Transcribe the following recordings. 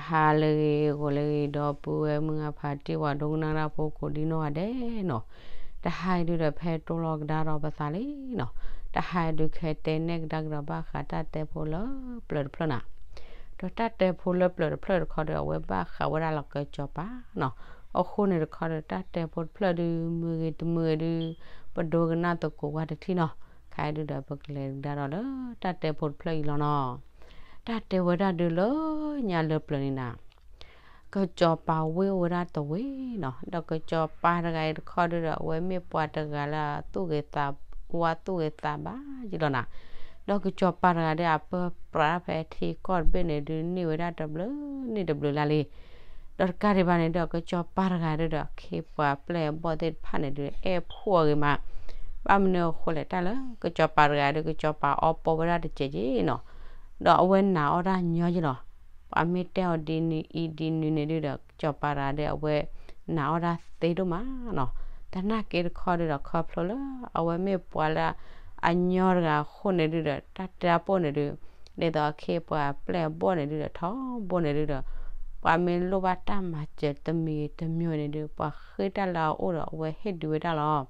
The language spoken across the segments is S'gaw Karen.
ဟါလၢအဂ့ၤ ဂီၤလၢအဂ့ၤ ဒီပုၢ်ဝဲၢ်မုၢ်ဂၤဖးတံၢ် ပှၤဒိကနၣ်တၢ်ဖိကိးဒံနီၢ်ဂၤဒဲးနီၤ, တဟါအံၤဒုဒီး ဖဲတိၢ်လီၤကဒါဒီးပသးလံနီၤ, တဟါအံၤဒုခဲတဲနဲၣ်ကဒါကဒီးဘၣ်ဃးတၢ်တဲဖိလၢပျၢၤတဖျၢၣ်နီၤ, ဒီးတၢ်တဲဖိလၢပျၢၤတဖျၢၣ်တခီဒီး အဝဲဘၣ်ဃးဝဲဒၣ်လီၤကၠီၤပၤနီၤ, အဃိန့ၣ်တခီဒီး တၢ်တဲဖိတဖျၢၣ်ဒု မုာ်ဂ့ၤတမုာ်ဂ့ၤဒု ပဒိကနၣ်သကိးဝဲတထံၣ်နီၤ, ခဲအံၤဒုဒီး ပကလဲၤကဒါဒီးလၢတၢ်တဲဖိတဖျၢၣ်အံၤလီၤနီၤ. တၢ်တဲဝဲဒၣ်ဒုလၢညါလၢပျၢၤန့ၣ်နၤ, ကၠီၤပၤဝ့ၢ်အိၣ်ဝဲဒၣ်တဝ့ၢ်နီၤ, ဒီးကၠီၤပၤတဂၤအံၤတခီဒုဒီး အဝဲမ့ၢ်ပှၤတဂၤလၢအသူၣ်ဂ့ၤသးဝါ သူၣ်ဂ့ၤသးဘၣ်ယံလီၤနၤ, ဒီးကၠီၤပၤတဂၤဒု အပၢပြးဖဲထံကီၢ်တဘ့ၣ်န့ၣ်ဒု န့ၢ်ဝဲဒၣ်တဘျုးန့ၢ်တဘျုးလါလံ ဒီးတကးဒံးဘၣ်န့ၣ်ဒီး ကၠီၤပၤတဂၤဒုဒီး ခ့ပှၤပျဲၢ်အဘီၣ်သ့ၣ်တဖၣ်န့ၣ်ဒု အဲၣ်ဖှီၣ်အဂ့ၤမး, ဘၣ်မနုၤအဃိလဲၣ် တၢ်လၢကၠီၤပၤတဂၤဒု ကၠီၤပၤအီပီဝဲဒၣ်တစဲးက့နီၤ, ဒီးအဝဲနာ်အီၣ်တၢ်ညီယံလီၤ, ပှၤမ့ၢ်တဲအီၤဒ်နုၤအံၤဒ်နုၤန့ၣ်ဒုဒီး ကၠီၤပၤတဂၤဒု အဝဲနာ်အီၣ်တၢ်သ့ဒိၣ်မးနီၤ, သနာ်က့တခီဒုဒီး ခီဖျိလၢ အဝဲမ့ၢ်ပှၤလၢအညီတဂၤအဃိန့ၣ်ဒုဒီး တၢ်တဲအပိၢ်န့ၣ်ဒု ဒ်သိးအခ့ပှၤပျဲၢ်အဘီၣ်န့ၣ်ဒုဒီး ထီဘိန့ၣ်ဒုဒီး ပှၤမ့ၢ်လိၣ်ဘၣ်တၢ်မၤစၢၤတမံၤတမံၤန့ၣ်ဒု ပှၤဃ့တၢ်လၢအအိၣ်ဒီး အဝဲဟ့ၣ်ဒုးဝဲဒၣ်လီၤ.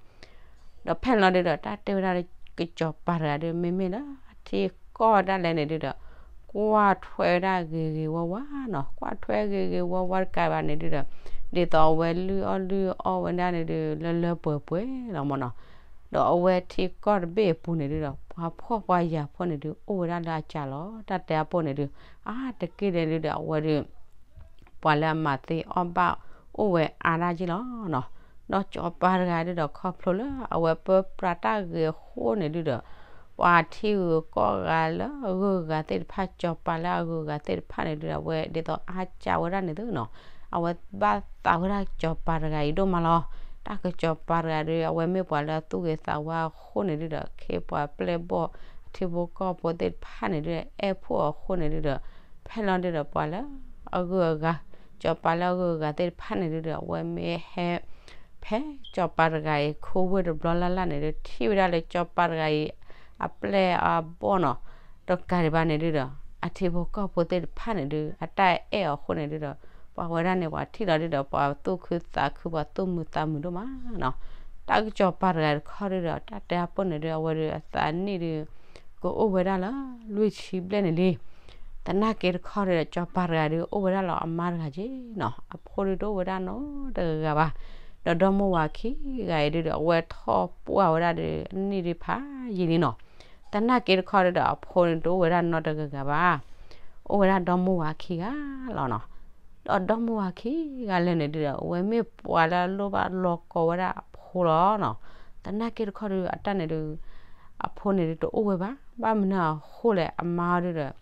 ဒီးဖဲလီၤဒုဒီး တၢ်တဲဝဲဒၣ်လၢကၠီၤပၤတဂၤဒု မ့မ့ၢ်လၢထံကီၢ်ဒၣ်လဲာ်န့ၣ်ဒုဒီး ကွၢ်ထွဲဝဲဒၣ်ဂ့ၤဂ့ၤဝါဝါနီၤ, ကွၢ်ထွဲဂ့ၤဂ့ၤဝါဝါတကးဘၣ်န့ၣ်ဒုဒီး ဒ်သိးအဝဲလုၢ်အီၣ်လုၢ်အီဝဲဒၣ်န့ၣ်ဒု လၢလၢပှဲၤပှဲၤလီၤမးနီၤ, ဒီးအဝဲထံကီၢ်တဘ့ၣ်အပူၤန့ၣ်ဒုဒီး ပှၤဖှီၣ်ပှၤယာ်ဖိန့ၣ်ဒု အိၣ်ဝဲဒၣ်လၢအစှၤလီၤ, တၢ်တဲအပိၢ်န့ၣ်ဒု အါတက့ၢ်န့ၣ်ဒုဒီး အဝဲဒု ပှၤလၢအမၤသ့အီၣ်ဘၣ်အိၣ်ဝဲအါဒၣ်က့လီၤနီၤ. ဒီးကၠီၤပၤတဂၤဒုဒီး ခီဖျိလၢအဝဲပၢပြးတၢ်ဂ့ၤအဃိန့ၣ်ဒုဒီး ပှၤထံဂုၤကီၢ်ဂၤလၢအဂုၤအဂၤသ့ၣ်တဖၣ် ကၠီၤပၤလၢအဂုၤအဂၤသ့ၣ်တဖၣ်န့ၣ်ဒုဒီး အဝဲဒ်သိးအါစှၤဝဲဒၣ်န့ၣ်သုနီၤ, အဝဲဘၣ်သးဝဲဒၣ်ကၠီၤပၤတဂၤအံၤဒိၣ်မးလီၤ. တၢ်ကၠီၤပၤတဂၤဒု အဝဲမ့ၢ်ပှၤလၢအသူၣ်ဂ့ၤသးဝါအဃိန့ၣ်ဒုဒီး ခ့ပှၤပျဲၢ်ဘီၣ် ထံဖိကီၢ်ဖိသ့ၣ်တဖၣ်န့ၣ်ဒု အဲၣ်ဖှီၣ်အဃိန့ၣ်ဒုဒီး ဖဲလီၤဒုဒီး ပှၤလၢအဂုၤအဂၤ ကၠီၤပၤလၢအဂုၤအဂၤသ့ၣ်တဖၣ်န့ၣ်ဒုဒီး အဝဲမ့ၢ်ဟဲ ဖဲကၠီၤပၤတဂၤအံၤ ခူဝ့ၢ်တဘျီလၢ်လၢ်န့ၣ်ဒု ထံၣ်ဝဲဒၣ်လၢကၠီၤပၤတဂၤအံၤ အပျဲၢ်အဘီၣ်နီၤ, တကးဒံးဘၣ်န့ၣ်ဒုဒီး အထံဖိကီၢ်ဖိသ့ၣ်တဖၣ်န့ၣ်ဒု အတၢ်အဲၣ်အီၤအဃိန့ၣ်ဒုဒီး ပှၤဝဲဒၣ်န့ၣ် ပှၤထံၣ်လီၤဒုဒီး ပှၤသူၣ်ခုသးခု ပှၤသူၣ်မုာ်သးမုာ်ဒိၣ်မးနီၤ. တၢ်ကၠီၤပၤတဂၤတခီဒုဒီး တၢ်တဲအပိၢ်န့ၣ်ဒု အဝဲဒု အသးနံၣ်ဒု ကအိၣ်ဝဲဒၣ်လၢလွံၢ်ဆံဘျဲၣ်န့ၣ်လံ. သနာ်က့တခီဒုဒီး ကၠီၤပၤတဂၤဒု အိၣ်ဝဲဒၣ်လီၤအမါတဂၤက့နီၤ, အဖိဒုတအိၣ်ဝဲဒၣ်နီတဂၤဘၣ်. ဒီးဒီမါဝၤခံဂၤအံၤဒုဒီး အဝဲထီၣ်ပှၢ်ဝဲဒၣ်ဒု အနံၣ်ဒုဖးယံာ်လံနီၤ. သနာ်က့တခီဒုဒီး အဖိန့ၣ်တအိၣ်ဝဲဒၣ်နီတဂၤဘၣ်, အိၣ်ဝဲဒၣ်ဒီမါဝၤခံဂၤလီၤနီၤ. ဒီးဒီမါဝၤခံဂၤလၢာ်န့ၣ်ဒုဒီး အဝဲမ့ၢ်ပှၤလၢအလိၣ်ဘၣ်လီၤကီဝဲဒၣ်အဖိလီၤနီၤ. သနာ်က့တခီဒု အတၢ်န့ၣ်ဒု အဖိန့ၣ်ဒုတအိၣ်ဝဲဘၣ်, ဘၣ်မနုၤအဃိလဲၣ် အမါဒုဒီး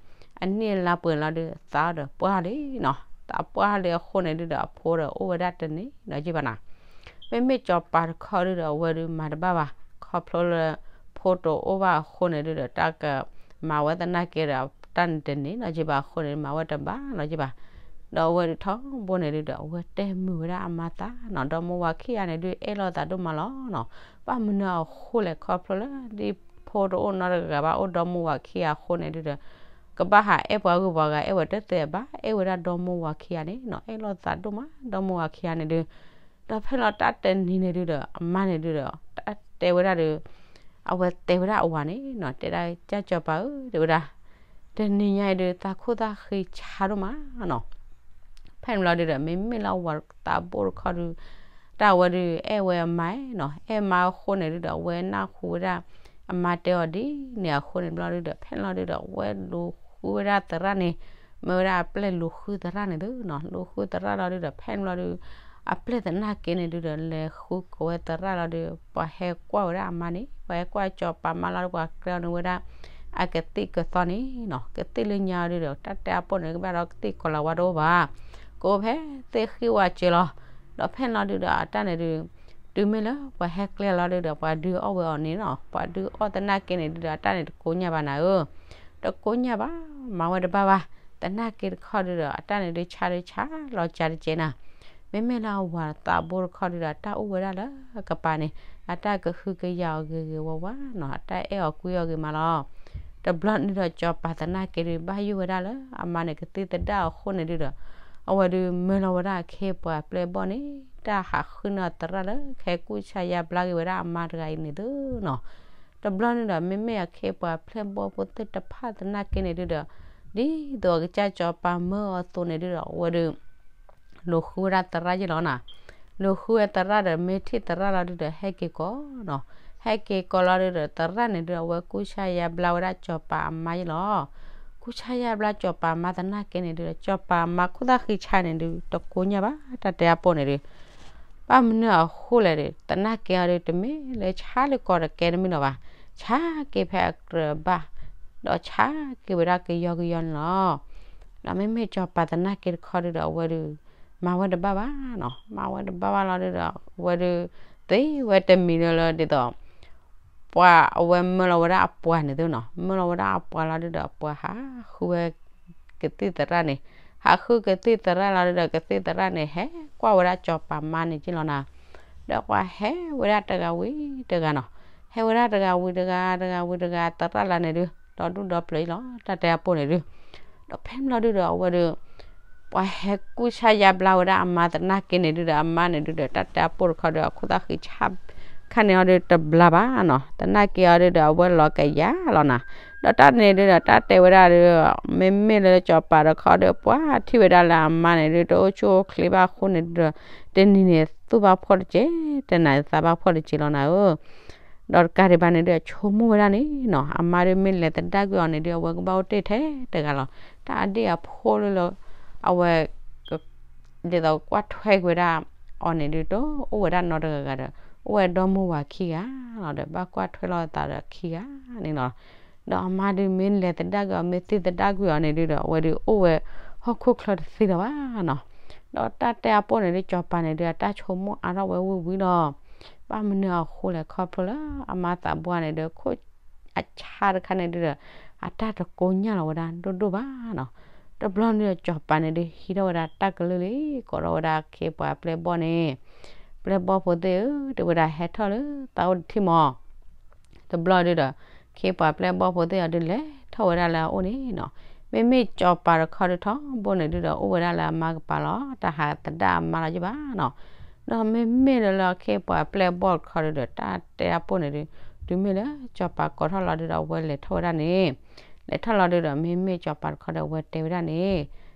အနံၣ်အလါပှဲၤလီၤဒု သးဒီးပှၢ်လံနီၤ, သးပှၢ်လံအဃိန့ၣ်ဒုဒီး အဖိဒီးအိၣ်ဝဲဒၣ်တန့ၢ်နီၤက့ဘၣ်နီၤ. မ့မ့ၢ်ကၠီၤပၤတခီဒုဒီး အဝဲဒုမၤတဘၣ်ဘၣ်, ခီဖျိလၢ ဖိတအိၣ်ဘၣ်အဃိန့ၣ်ဒုဒီး တၢ်ကမၤဝဲသနာ်က့ဒီး တၢ်န့ၣ်တန့ၢ်နီၤက့ဘၣ်အဃိန့ၣ် မၤဝဲတဘၣ်နီၤက့ဘၣ်. ဒီးအဝဲဒုထီဘိန့ၣ်ဒုဒီး အဝဲတဲမုာ်ဝဲဒၣ်အမါသးနီၤ, ဒီမါဝၤခံဂၤန့ၣ်ဒု အဲၣ်လိာ်သးဒိၣ်မးလီၤနီၤ. ဘၣ်မနုၤအဃိလဲၣ် ခီဖျိလၢဒ်ဖိတအိၣ်နီတဂၤဘၣ် အိၣ်ဒီမါဝၤခံဂၤအဃိန့ၣ်ဒုဒီး ကဘၣ်ဟးအဲၣ်ပှၤဂုၤပှၤဂၤ အဲၣ်ဝဲတသ့ဘၣ်, အဲၣ်ဝဲဒၣ်ဒီမါဝၤခံဂၤန့ၣ်နီၤ, အဲၣ်လိာ်သးဒိၣ်မး ဒီမါဝၤခံဂၤန့ၣ်ဒု ဒီးဖဲလီၤတၢ်တနံၤန့ၣ်ဒုဒီး အမါန့ၣ်ဒုဒီး တဲဝဲဒၣ်ဒု အဝဲတဲဝဲဒၣ်အဝၤန့ၣ်နီၤ, တဲဒၣ် ကၠီၤပၤဧၢ တဲဝဲဒၣ် တနံၤညါအံၤဒု သးခိၣ်သးဃံဆါဒိၣ်မးနီၤ. ဖဲန့ၣ်ဘျီဒုဒီး မ့မ့ၢ်လၢအဝၤသးဘိၣ်တခီဒု တၢ်ဝဲဒု အဲၣ်ဝဲအမါနီၤ, အဲၣ်မါအဃိန့ၣ်ဒုဒီး အဝဲနၢ်ဟူဝဲဒၣ် အမါတဲအီၤဒ်န့ၣ်အဃိန့ၣ်ဘျီဒုဒီး ဖဲန့ၣ်ဘျီဒုဒီး အဝဲလူၤဃုဝဲဒၣ်သရၣ်န့ၣ်, မ့ၢ်ဝဲဒၣ်အပျဲၢ်လူၤဃုသရၣ်န့ၣ်သုနီၤ, လူၤဃုသရၣ်လီၤဒုဒီး ဖဲန့ၣ်ဘျီဒု အပျဲၢ်သနာ်က့န့ၣ်ဒုဒီး လဲၤဃုကိးဝဲသရၣ်လီၤဒု ပှၤဟဲကွၢ်ဝဲဒၣ်အမါန့ၣ်, ပှၤဟဲကွၢ်ကၠီၤပၤမါလီၤဒု ပှၤကျဲအီၤန့ၣ်ဝဲဒၣ် အကသံၣ်ကသီန့ၣ်နီၤ, ကသံၣ်လၢညါအီၤဒုဒီး တၢ်တဲအပိၢ်န့ၣ် ကဘၣ်ဒီးကသံၣ်ကီၤလၤဝါတအိၣ်ဘၣ်, ကအိၣ်ဖဲသ့ၣ်ဃံဝဲစၢၤလီၤ. ဒီးဖဲန့ၣ်လီၤဒုဒီး အတၢ်န့ၣ်ဒု တုၤမ့ၢ်လၢပှၤဟဲကျဲလီၤဒုဒီး ပှၤဒုးအီၣ်ဝဲအီၤန့ၣ်နီၤ, ပှၤဒုးအီၣ်သနာ်က့န့ၣ်ဒုဒီး အတၢ်န့ၣ်တကိညၢ်ဘၣ်နၤဧၢ, တကိညၢ်ဘၣ်, မၤဝဲတဘၣ်ဘၣ်. သနာ်က့တခီဒုဒီး အတၢ်န့ၣ်ဒု ဆါဒုဆါလီၤစှၤတကဲးနၤ, မ့မ့ၢ်လၢအဝၤသးဘိၣ်တခီဒုဒီး အတၢ်အိၣ်ဝဲဒၣ်လၢကပၤန့ၣ် အတၢ်ကဟုကယာ်အီၤဂ့ၤဂ့ၤဝါဝါနီၤ, အတၢ်အဲၣ်အီၤကွံအီၤဂ့ၤမးလီၤ. တဘျီန့ၣ်ဒီး ကၠီၤပၤသနာ်က့ဒု ဘၣ်ယိၣ်ဝဲဒၣ်လၢအမါန့ၣ် ကသံၣ်သဒၣ်အဃိန့ၣ်ဒုဒီး အဝဲဒုးမၢလီၤဝဲဒၣ်အခ့ပှၤပျဲၢ်ဘီၣ်န့ၣ် တၢ်ဟးဃုန့ၢ်အီၤသရၣ်လၢ ခဲကူၣ်ဆါယါဘျါက့ၤဝဲဒၣ်အမါတဂၤအံၤန့ၣ်သုနီၤ. တဘျီန့ၣ်ဒီး မ့မ့ၢ်အခ့ပှၤပျဲၢ်ဘီၣ်ဖိသ့ၣ်တဖၣ်သနာ်က့န့ၣ်ဒုးဒီး ဒ်သိးအကစၢ်စီၤပၤမၢအီၤအသိးန့ၣ်ဒုးဒီး အဝဲဒုး လူၤဃုဝဲဒၣ်သရၣ်ယဲၢ်လီၤနီၤ. လူၤဃုဝဲသရၣ်ဒီး မ့ၢ်ထံၣ်သရၣ်လီၤဒုးဒီး ဟဲက့ၤကိးနီၤ. ဟဲက့ၤကိးလီၤဒုးဒီး သရၣ်န့ၣ်ဒုး အဝဲကူၣ်ဆါယါဘျါဝဲဒၣ်စီၤပၤအမါယဲၢ်လီၤ. ကူၣ်ဆါယါဘျါစီၤပၤအမါသနာ်က့န့ၣ်ဒုးဒီး စီၤပၤအမါခိၣ်သၣ်ဃံဆါန့ၣ်ဒုး တကိညၢ်ဘၣ် တၢ်တဲအပိၢ်န့ၣ်ဒုး ဘၣ်မနုၤအဃိလဲၣ်ဒီး သနာ်က့အီၤဒုး တမ့ၢ်လၢဆါလၢကီးတကဲတမ့ၢ်လီၤဘၣ်. ဆါက့ၤဖဲအကြၢးဘၣ်, ဒီးဆါက့ၤဝဲဒၣ်ကယီကယီန့ၣ်လီၤ. ဒီးမ့မ့ၢ်စီၤပၤသနာ်က့တခီဒုးဒီး အဝဲဒုး မၤဝဲတဘၣ်ဘၣ်နီၤ. မၤဝဲတဘၣ်ဘၣ်လီၤဒုးဒီး အဝဲဒုး သ့ဝဲတမံၤလၢလၢဒ်သိး ပှၤအဝဲမၢလီၤဝဲဒၣ်အပှၤန့ၣ်သုနီၤ. မၢလီၤဝဲဒၣ်အပှၤလီၤဒုးဒီး အပှၤဟးဃုဝဲ ကသံၣ်သရၣ်န့ၣ်, ဟးဃုကသံၣ်သရၣ်လီၤဒုးဒီး ကသံၣ်သရၣ်န့ၣ် ဟဲကွၢ်ဝဲဒၣ်စီၤပၤမါန့ၣ်က့လီၤနၤ. ဒီးပှၤဟဲဝဲဒၣ်တဂၤဝံၤတဂၤနီၤ. ဟဲဝဲဒၣ်တဂၤဝံၤတဂၤ တဂၤဝံၤတဂၤ သရၣ်လၢန့ၣ်ဒုး ဒီဒူၣ်ဒီပျၢၤအံၤလီၤ တၢ်တဲအပိၢ်န့ၣ်ဒုး. ဒီးဖဲမ့ၢ်လီၤဒုးဒီး အဝဲဒုး ပှၤဟဲကူၣ်ဆါယါဘျါဝဲဒၣ်အမါသနာ်က့န့ၣ်ဒုးဒီး အမါန့ၣ်ဒုးဒီး တၢ်တဲအပိၢ်တခီဒုး အခိၣ်သၣ်ဃံဆါ ခါန့ၣ်အီၤဒုးတဘျါဘၣ်နီၤ. သနာ်က့အီၤဒုးဒီး အဝဲလီၤကယၤလီၤနၤ. ဒီးတၢ်န့ၣ်ဒုးဒီး တၢ်တဲဝဲဒၣ်ဒီး မ့မ့ၢ်လၢစီၤပၤတခီဒုး ပှၤထံၣ်ဝဲဒၣ်လၢအမါန့ၣ်ဒုး တအိၣ်ဆူၣ်အိၣ်ချ့ဘၣ်အဃိန့ၣ်ဒုးဒီး တနံၤန့ၣ်သူၣ်ဘၣ်ဖှီၣ်တက့ၢ်, တနၤန့ၣ်သးဘၣ်ဖှီၣ်တက့ၢ်လီၤနၤဧၢ. ဒီးတကးဒံးဘၣ်န့ၣ်ဒုး ဆိကမိၣ်ဝဲဒၣ်န့ၣ်နီၤ, အမါဒုးမ့ၢ်လဲၤသဒၣ်ကွံာ်အီၤန့ၣ်ဒုး အဝဲကဘၣ်အိၣ်တ့ၢ်ထဲတဂၤလီၤ. တၢ်အဒ့ၣ်အဖိလၢလၢ အဝဲ ဒ်သိးကွၢ်ထွဲကွံာ်ဝဲဒၣ်အီၤန့ၣ်ဒုး တအိၣ်ဝဲဒၣ်နီတဂၤဂၤဒီး အိၣ်ဝဲဒီမိၢ်ဝၤခံဂၤလီၤဒီး ဘၣ်ကွၢ်ထွဲလိာ်သးဒီးခံဂၤန့ၣ်လီၤ. ဒီးအမါဒုးမ့ၢ်လဲၤသဒၣ်ကွံာ်အီၤ မ့ၢ်သ့ၣ်သဒၣ်ကွံာ်အီၤန့ၣ်ဒုးဒီး အဝဲဒုးအိၣ်ဝဲဟီၣ်ခိၣ်ချၢတသ့လၢၤဘၣ်နီၤ. ဒီးတၢ်တဲအပိၢ်န့ၣ်ဒုး စီၤပၤန့ၣ်ဒုး အတၢ်ဆိကမိၣ်အါထီၣ်ဝဲဝံၣ်ဝံၣ်လီၤ. ဘၣ်မနုၤအဃိလဲၣ် ခီဖျိလၢအမါသးပှၢ်န့ၣ်ဒုး ခိၣ်အဆါတခါန့ၣ်ဒုးဒီး အတၢ်တကိညၢ်လီၤဝဲဒၣ်ဒိၣ်ဒိၣ်ဘၣ်နီၤ. တဘျီန့ၣ်ဒီး စီၤပၤန့ၣ်ဒုး ဟံးထီၣ်ဝဲဒၣ်တၢ်ကလုၢ်လံ, ကိးထီၣ်ဝဲဒၣ်အခ့ပှၤပျဲၢ်ဘီၣ်န့ၣ်, ပျဲၢ်ဘီၣ်ဖိသ့ၣ်ဧၢ, တဲဝဲဒၣ် ဟဲထီၣ်လၢသးအိၣ်တထံၣ်မီၤ. တဘျီဒုးဒီး ခ့ပှၤပျဲၢ်ဘီၣ်ဖိသ့ၣ်အီၤဒုး လဲၤထီၣ်ဝဲဒၣ်လၢအအိၣ်န့ၣ်နီၤ. မ့မ့ၢ်စီၤပၤတခီဒုးထီဘိန့ၣ်ဒုးဒီး အိၣ်ဝဲဒၣ်လၢအမါကပၤလီၤ. တၢ်ဟးသဒၣ်အမါလီၤယဘၣ်နီၤ. ဒီးမ့မ့ၢ်လၢလၢခ့ပှၤပျဲၢ်ဘီၣ်တခီဒုးဒီး တၢ်တဲအပိၢ်န့ၣ်ဒုး တုၤမ့ၢ်လၢစီၤပၤကိးထီၣ်လီၤဒုးဒီး အဝဲလဲၤထီၣ်ဝဲဒၣ်န့ၣ်, လဲၤထီၣ်လီၤဒုးဒီး မ့မ့ၢ်စီၤပၤတခီဒီး အဝဲတဲဝဲဒၣ်န့ၣ်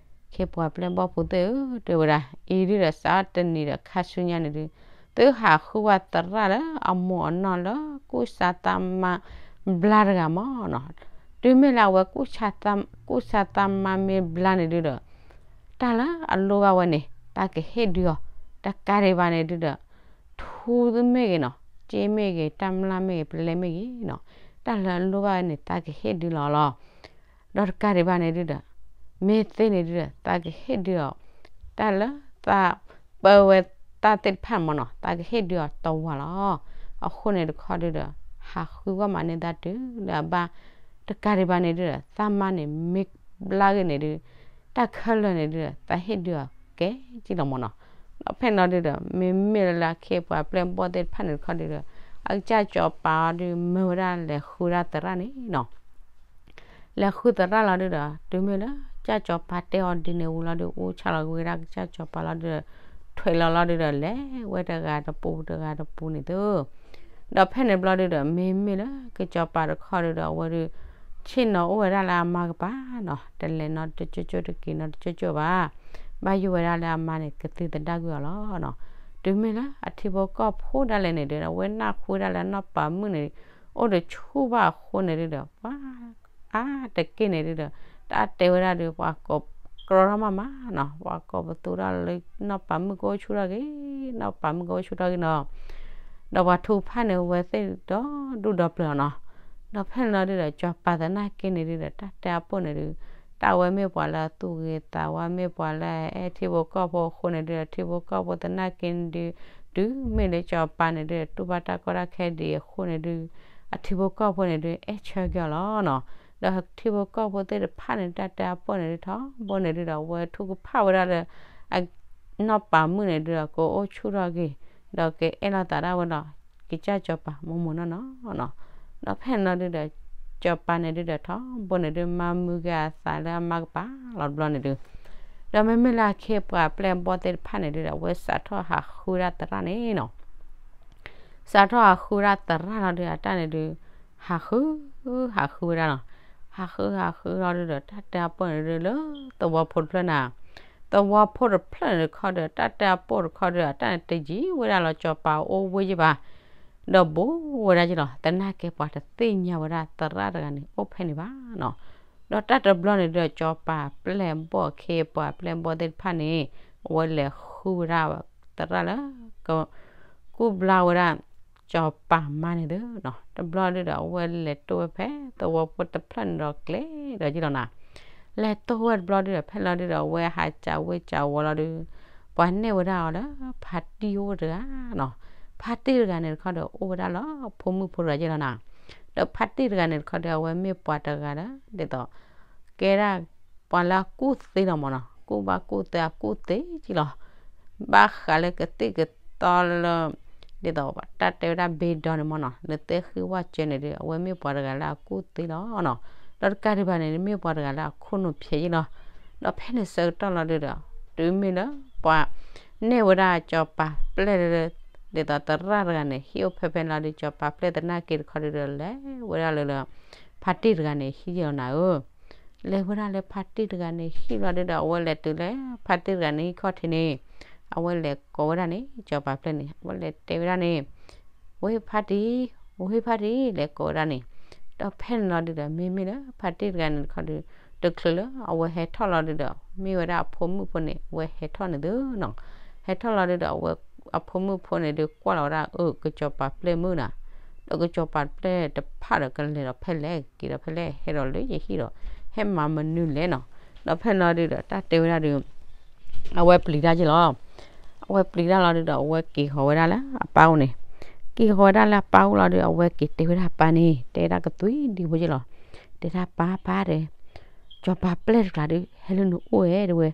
ခ့ပှၤပျဲၢ်ဘီၣ်ဖိသ့ၣ်ဧၢ, တဲဝဲဒၣ် အံၤဒုးဒီး စးထီၣ်တနံၤဒီးခါဆူညါန့ၣ်ဒုး သုဟးဃုဝဲသရၣ်လၢအမိၢ်အနီၢ်လၢကူၣ်စါသးမါဘျါတဂၤမီၤနီၤ. တုၤမ့ၢ်လၢအဝဲ ကူၣ်စါသးမါမ့ၢ်ဘျါန့ၣ်ဒုးဒီး တၢ်လၢအလိၣ်ဘၣ်ဝဲန့ၣ် သးကဟ့ၣ်ဒုးအီၤ, တကးဒံးဘၣ်န့ၣ်ဒုးဒီး ထူမ့ၢ်ဂ့ၤနီၤ, စ့မ့ၢ်ဂ့ၤ, တၢ်မျၢ်မ့ၢ်ဂ့ၤ, ပလဲမ့ၢ်ဂ့ၤနီၤ, တၢ်လၢအလိၣ်ဘၣ်ဝဲန့ၣ် သးကဟ့ၣ်ဒုးလီၤလီၤ. ဒီးတကးဒံးဘၣ်န့ၣ်ဒုးဒီး မ့ၢ်သ့န့ၣ်ဒုးဒီး သးကဟ့ၣ်ဒုးအီၤ တၢ်လၢသးပၢဝဲတၢ်သ့ၣ်တဖၣ်မီၤနီၤ, သးကဟ့ၣ်ဒုးအီၤတဝၤလီၤ. အဃိန့ၣ်တခီဒုးဒီး ဟးဃုကွၢ်မးန့ၢ်သးတုၤလၢအဘၣ်. တကးဒံးဘၣ်န့ၣ်ဒုးဒီး သးမါန့ၣ်မ့ၢ်ဘျါဂ့ၤန့ၣ်ဒုး တၢ်ခဲလၢာ်န့ၣ်ဒုးဒီး သးဟ့ၣ်ဒုးအီၤကဲကံလီၤမီၤနီၤ. ဒီးဖဲန့ၣ်လီၤဒုးဒီး မ့မ့ၢ်လၢလၢခ့ပှၤပျဲၢ်ဘီၣ်သ့ၣ်တဖၣ်န့ၣ်တခီဒုးဒီး အကစၢ်စီၤပၤအီၤဒုး မၢဝဲဒၣ်လဲၤဃုဒၣ်သရၣ်န့ၣ်နီၤ. လဲၤဃုသရၣ်လီၤဒုးဒီး တုၤမ့ၢ်လၢကစၢ်စီၤပၤတဲအီၤဒ်န့ၣ်ဝံၤလီၤဒုး အူဆါလီၤက့ၤဝဲဒၣ်ကစၢ်စီၤပၤလီၤဒုးဒီး ထွဲးလီၤလီၤဒုးဒီး လဲၤဝဲတဂၤတပူၤတဂၤတပူၤန့ၣ်သု. ဒီးဖဲန့ၣ်ဘျီဒုးဒီး မ့မ့ၢ်လၢကစၢ်စီၤပၤတခီဒုးဒီး အဝဲဒုး ဆ့ၣ်နီၤအိၣ်ဝဲဒၣ်လၢအမါကပၤနီၤ, တလဲၤနီတကၠိကၠိ တက့ၤနီတကၠိကၠိဘၣ်. ဘၣ်ယိၣ်ဝဲဒၣ်လၢအမါန့ၣ် ကသံၣ်သဒၣ်ကွံာ်အီၤလီၤနီၤ. တုၤမ့ၢ်လၢအထံဖိကီၢ်ဖိဒၣ်လဲာ်န့ၣ်ဒုး အဝဲနၢ်ဟူဝဲဒၣ်လၢအနီၢ်ပၤမုၣ်န့ၣ် အိၣ်တဆူၣ်ဘၣ်အဃိန့ၣ်ဒုးဒီး ပှၤ အါတက့ၢ်န့ၣ်ဒုးဒီး တၢ်တဲဝဲဒၣ်ဒုး ပှၤကိးကြီထီၣ်မးမးနီၤ, ပှၤကိးပသူထီၣ်လၢ နီၢ်ပၤမုၣ်ကအိၣ်ဆူၣ်ထီၣ်ဂ့ၤ, နီၢ်ပၤမုၣ်ကအိၣ်ဆူၣ်ထီၣ်ဂ့ၤနီၤ. ဒီးပှၤထူးဖးန့ၣ် အဝဲသ့ၣ်ဒီဒူၣ်ဒီပျၢၤနီၤ. ဒီးဖဲန့ၣ်လီၤဒုးဒီး စီၤပၤသနာ်က့န့ၣ်ဒုးဒီး တၢ်တဲအပိၢ်န့ၣ်ဒုး တၢ်ဝဲမ့ၢ်ပှၤလၢအသူၣ်ဂ့ၤသးဝါ မ့ၢ်ပှၤလၢအအဲၣ်ထံဖိကီၢ်ဖိအဃိန့ၣ်ဒုးဒီး ထံဖိကီၢ်ဖိသနာ်က့န့ၣ်ဒုး တုၤမ့ၢ်လၢစီၤပၤန့ၣ်ဒုး တူၢ်ဘၣ်တၢ်ကီတၢ်ခဲဒ်အံၤအဃိန့ၣ်ဒုး အထံဖိကီၢ်ဖိန့ၣ်ဒုး အဲၣ်ဆၢက့ၤအီၤလီၤနီၤ. ဒီးထံဖိကီၢ်ဖိသ့ၣ်တဖၣ်န့ၣ် တၢ်တဲအပိၢ်န့ၣ်ဒုး ထီဘိန့ၣ်ဒုးဒီး အဝဲထုကဖၣ်ဝဲဒၣ်လၢ အနီၢ်ပၤမုၣ်န့ၣ်ဒုးဒီး ကအိၣ်ဆူၣ်ထီၣ်ဂ့ၤ ဒီးကအဲၣ်လိာ်သးဒၣ်ဝဲဒီး ကစၢ်စီၤပၤမိၢ်မိၢ်နီၢ်နီၢ်နီၤ. ဒီးဖဲန့ၣ်လီၤဒုးဒီး စီၤပၤန့ၣ်ဒုးဒီး ထီဘိန့ၣ်ဒုး မၤမုာ်က့ၤအသးလၢအမါကပၤလီၤတဘျီန့ၣ်ဒုး ဒီးမ့မ့ၢ်လၢအခ့အပှၤပျဲၢ်ဘီၣ်သ့ၣ်တဖၣ်န့ၣ်ဒုဒီး အဝဲစးထီၣ်ဟးဃုဝဲဒၣ်သရၣ်န့ၣ်နီၤ. စးထီၣ်ဟးဃုဝဲဒၣ်သရၣ်လီၤဒုဒီး အတၢ်န့ၣ်ဒု ဟးဃု ဟးဃုဝဲဒၣ်နီၤ. ဟးဃုဟးဃုလီၤဒုဒီး တၢ်တဲအပိၢ်န့ၣ်ဒုလၢ သဝီဖိတဖျၢၣ်န့ၣ်, သဝီဖိတဖျၢၣ်န့ၣ်တခီဒီး တၢ်တဲအပိၢ်တခီဒီး အတၢ်န့ၣ်တယံၤဝဲဒၣ်လီၤ စီၤပၤအိၣ်ဝဲယံၤဘၣ်. ဒီးဘူးဝဲဒၣ်ယ့ၣ်လီၤ, သနာ်က့ပှၤတသ့ၣ်ညါဝဲဒၣ်သရၣ်တဂၤန့ၣ် အိၣ်ဖဲန့ၣ်ဘၣ်နီၤ. ဒီးတၢ်တဘျီန့ၣ်ဒီး စီၤပၤပျဲၢ်ဘီၣ် အခ့အပှၤပျဲၢ်ဘီၣ်သ့ၣ်တဖၣ်န့ၣ် အဝဲလဲၤဃုဝဲဒၣ်သရၣ်လၢ က ကူၣ်ဘျါဝဲဒၣ် စီၤပၤမါန့ၣ်သ့နီၤ. တဘျီဒုဒီး အဝဲလဲၤတိၢ်ဝဲဖဲသဝီဖိတဖျၢၣ်န့ၣ်ဒီးကျဲဒီးယ့ၣ်လီၤနီၤ. လဲၤတိၢ်ဝဲတဘျီဒုဒီး ဖဲလီၤဒုဒီး အဝဲဟးစံးဝဲစံးဝီၤလီၤဒု ပှၤနဲၣ်ဝဲဒၣ်အီၤလၢဖါတံၢ်အိၣ်တဂၤနီၤ. ဖါတံၢ်တဂၤန့ၣ်တခီဒီး အိၣ်ဝဲဒၣ်လၢဖိမုၣ်ဖိတဂၤယ့ၣ်လီၤနီၤ. ဒီးဖါတံၢ်တဂၤန့ၣ်တခီဒီး အဝဲမ့ၢ်ပှၤတဂၤလၢ ဒ်သိး ကဲဒၣ် ပှၤလၢအကူၣ်သ့လီၤမ့ၢ်နီၤ, ကူၣ်ဘၣ်ကူၣ်သ့အကူၣ်သ့က့လီၤ. ဘၣ်ဃးလၢကသံၣ်ကသီလၢ ဒ်သိးတၢ်တဲဝဲဒၣ်ဘ့ဒီန့ၣ်မ့ၢ်နီၤ, လၢသ့ၣ်ဃံဝၣ်စၢန့ၣ်ဒီး အဝဲမ့ၢ်ပှၤတဂၤလၢအကူၣ်သ့လီၤနီၤ. ဒီးတကးဒံးဘၣ်န့ၣ် မ့ၢ်ပှၤတဂၤလၢအခိၣ်နူာ်ဖျဲးယ့ၣ်လီၤ. ဒီးဖဲန့ၣ်ဆၢကတီၢ်လီၤဒုဒီး တုၤမ့ၢ်လၢပှၤ နဲၣ်ဝဲဒၣ်စီၤပၤပျဲၢ်လၢ ဒ်သိးသရၣ်တဂၤန့ၣ် ဟံၣ်အိၣ်ဖဲဖဲန့ၣ်လီၤဒု စီၤပၤပျဲၢ်သနာ်က့တခီဒုဒီး လဲၤဝဲဒၣ်လၢလၢ ဖါတံၢ်တဂၤန့ၣ်ဟံၣ်ယ့ၣ်လီၤနၤဧၢ. လဲၤဝဲဒၣ်လၢဖါတံၢ်တဂၤန့ၣ်ဟံၣ်လီၤဒုဒီး အဝဲလဲၤတုၤလၢဖါတံၢ်တဂၤန့ၣ်ဟံၣ်ခီၣ်ထံးန့ၣ် အဝဲလဲၤကိးဝဲဒၣ်န့ၣ် စီၤပၤပျဲၢ်န့ၣ် အဝဲလဲၤတဲဝဲဒၣ်န့ၣ် ဝ့ၢ်ဖါတံၢ်, ဝ့ၢ်ဖါတံၢ် လဲၤကိးဝဲဒၣ်န့ၣ်. ဒီးဖဲန့ၣ်လီၤဒုဒီး မ့မ့ၢ်လၢဖါတံၢ်တဂၤန့ၣ်တခီဒု တချုးလၢအဝဲဟဲထီၣ်လီၤဒုဒီး မ့ၢ်ဝဲဒၣ်အဖိမုၣ်ဖိန့ၣ် အဝဲဟဲထီၣ်န့ၣ်သ့နီၤ. ဟဲထီၣ်လီၤဒုဒီး အဝဲအဖိမုၣ်ဖိန့ၣ်ဒု ကွၢ်လီၤဝဲဒၣ် အၢ ကစီၤပၤပျဲၢ်မုၣ်နၤ, ဒီးကစီၤပၤပျဲၢ်တဖၣ်ဒီးကလဲၤဒီးဖဲလဲၣ် က့ၤဒီးဖဲလဲၣ် ဟဲဒီးလၢယဟံၣ်ဒီး ဟဲမၤမနုၤလဲၣ်နီၤ. ဒီးဖဲန့ၣ်လီၤဒုဒီး တၢ်တဲဝဲဒၣ်ဒု အဝဲပျံၤတၢ်ယ့ၣ်လီၤ. အဝဲပျံၤတၢ်လီၤဒုဒီး အဝဲက့ၤဃီၤဝဲဒၣ်လၢအပၢ်အိၣ်န့ၣ်, က့ၤဃီၤဝဲဒၣ်လၢအပၢ်အိၣ်လီၤဒု အဝဲက့ၤတဲဝဲဒၣ်အပၢ်န့ၣ် တဲဒၣ်ကသွံဒံဖိယ့ၣ်လီၤ. တဲဒၣ်ပၢ်ပၢ်တဲ စီၤပၤပျဲၢ်တကျါဒု ဟဲလၢနအိၣ်ဝဲတဲဝဲ,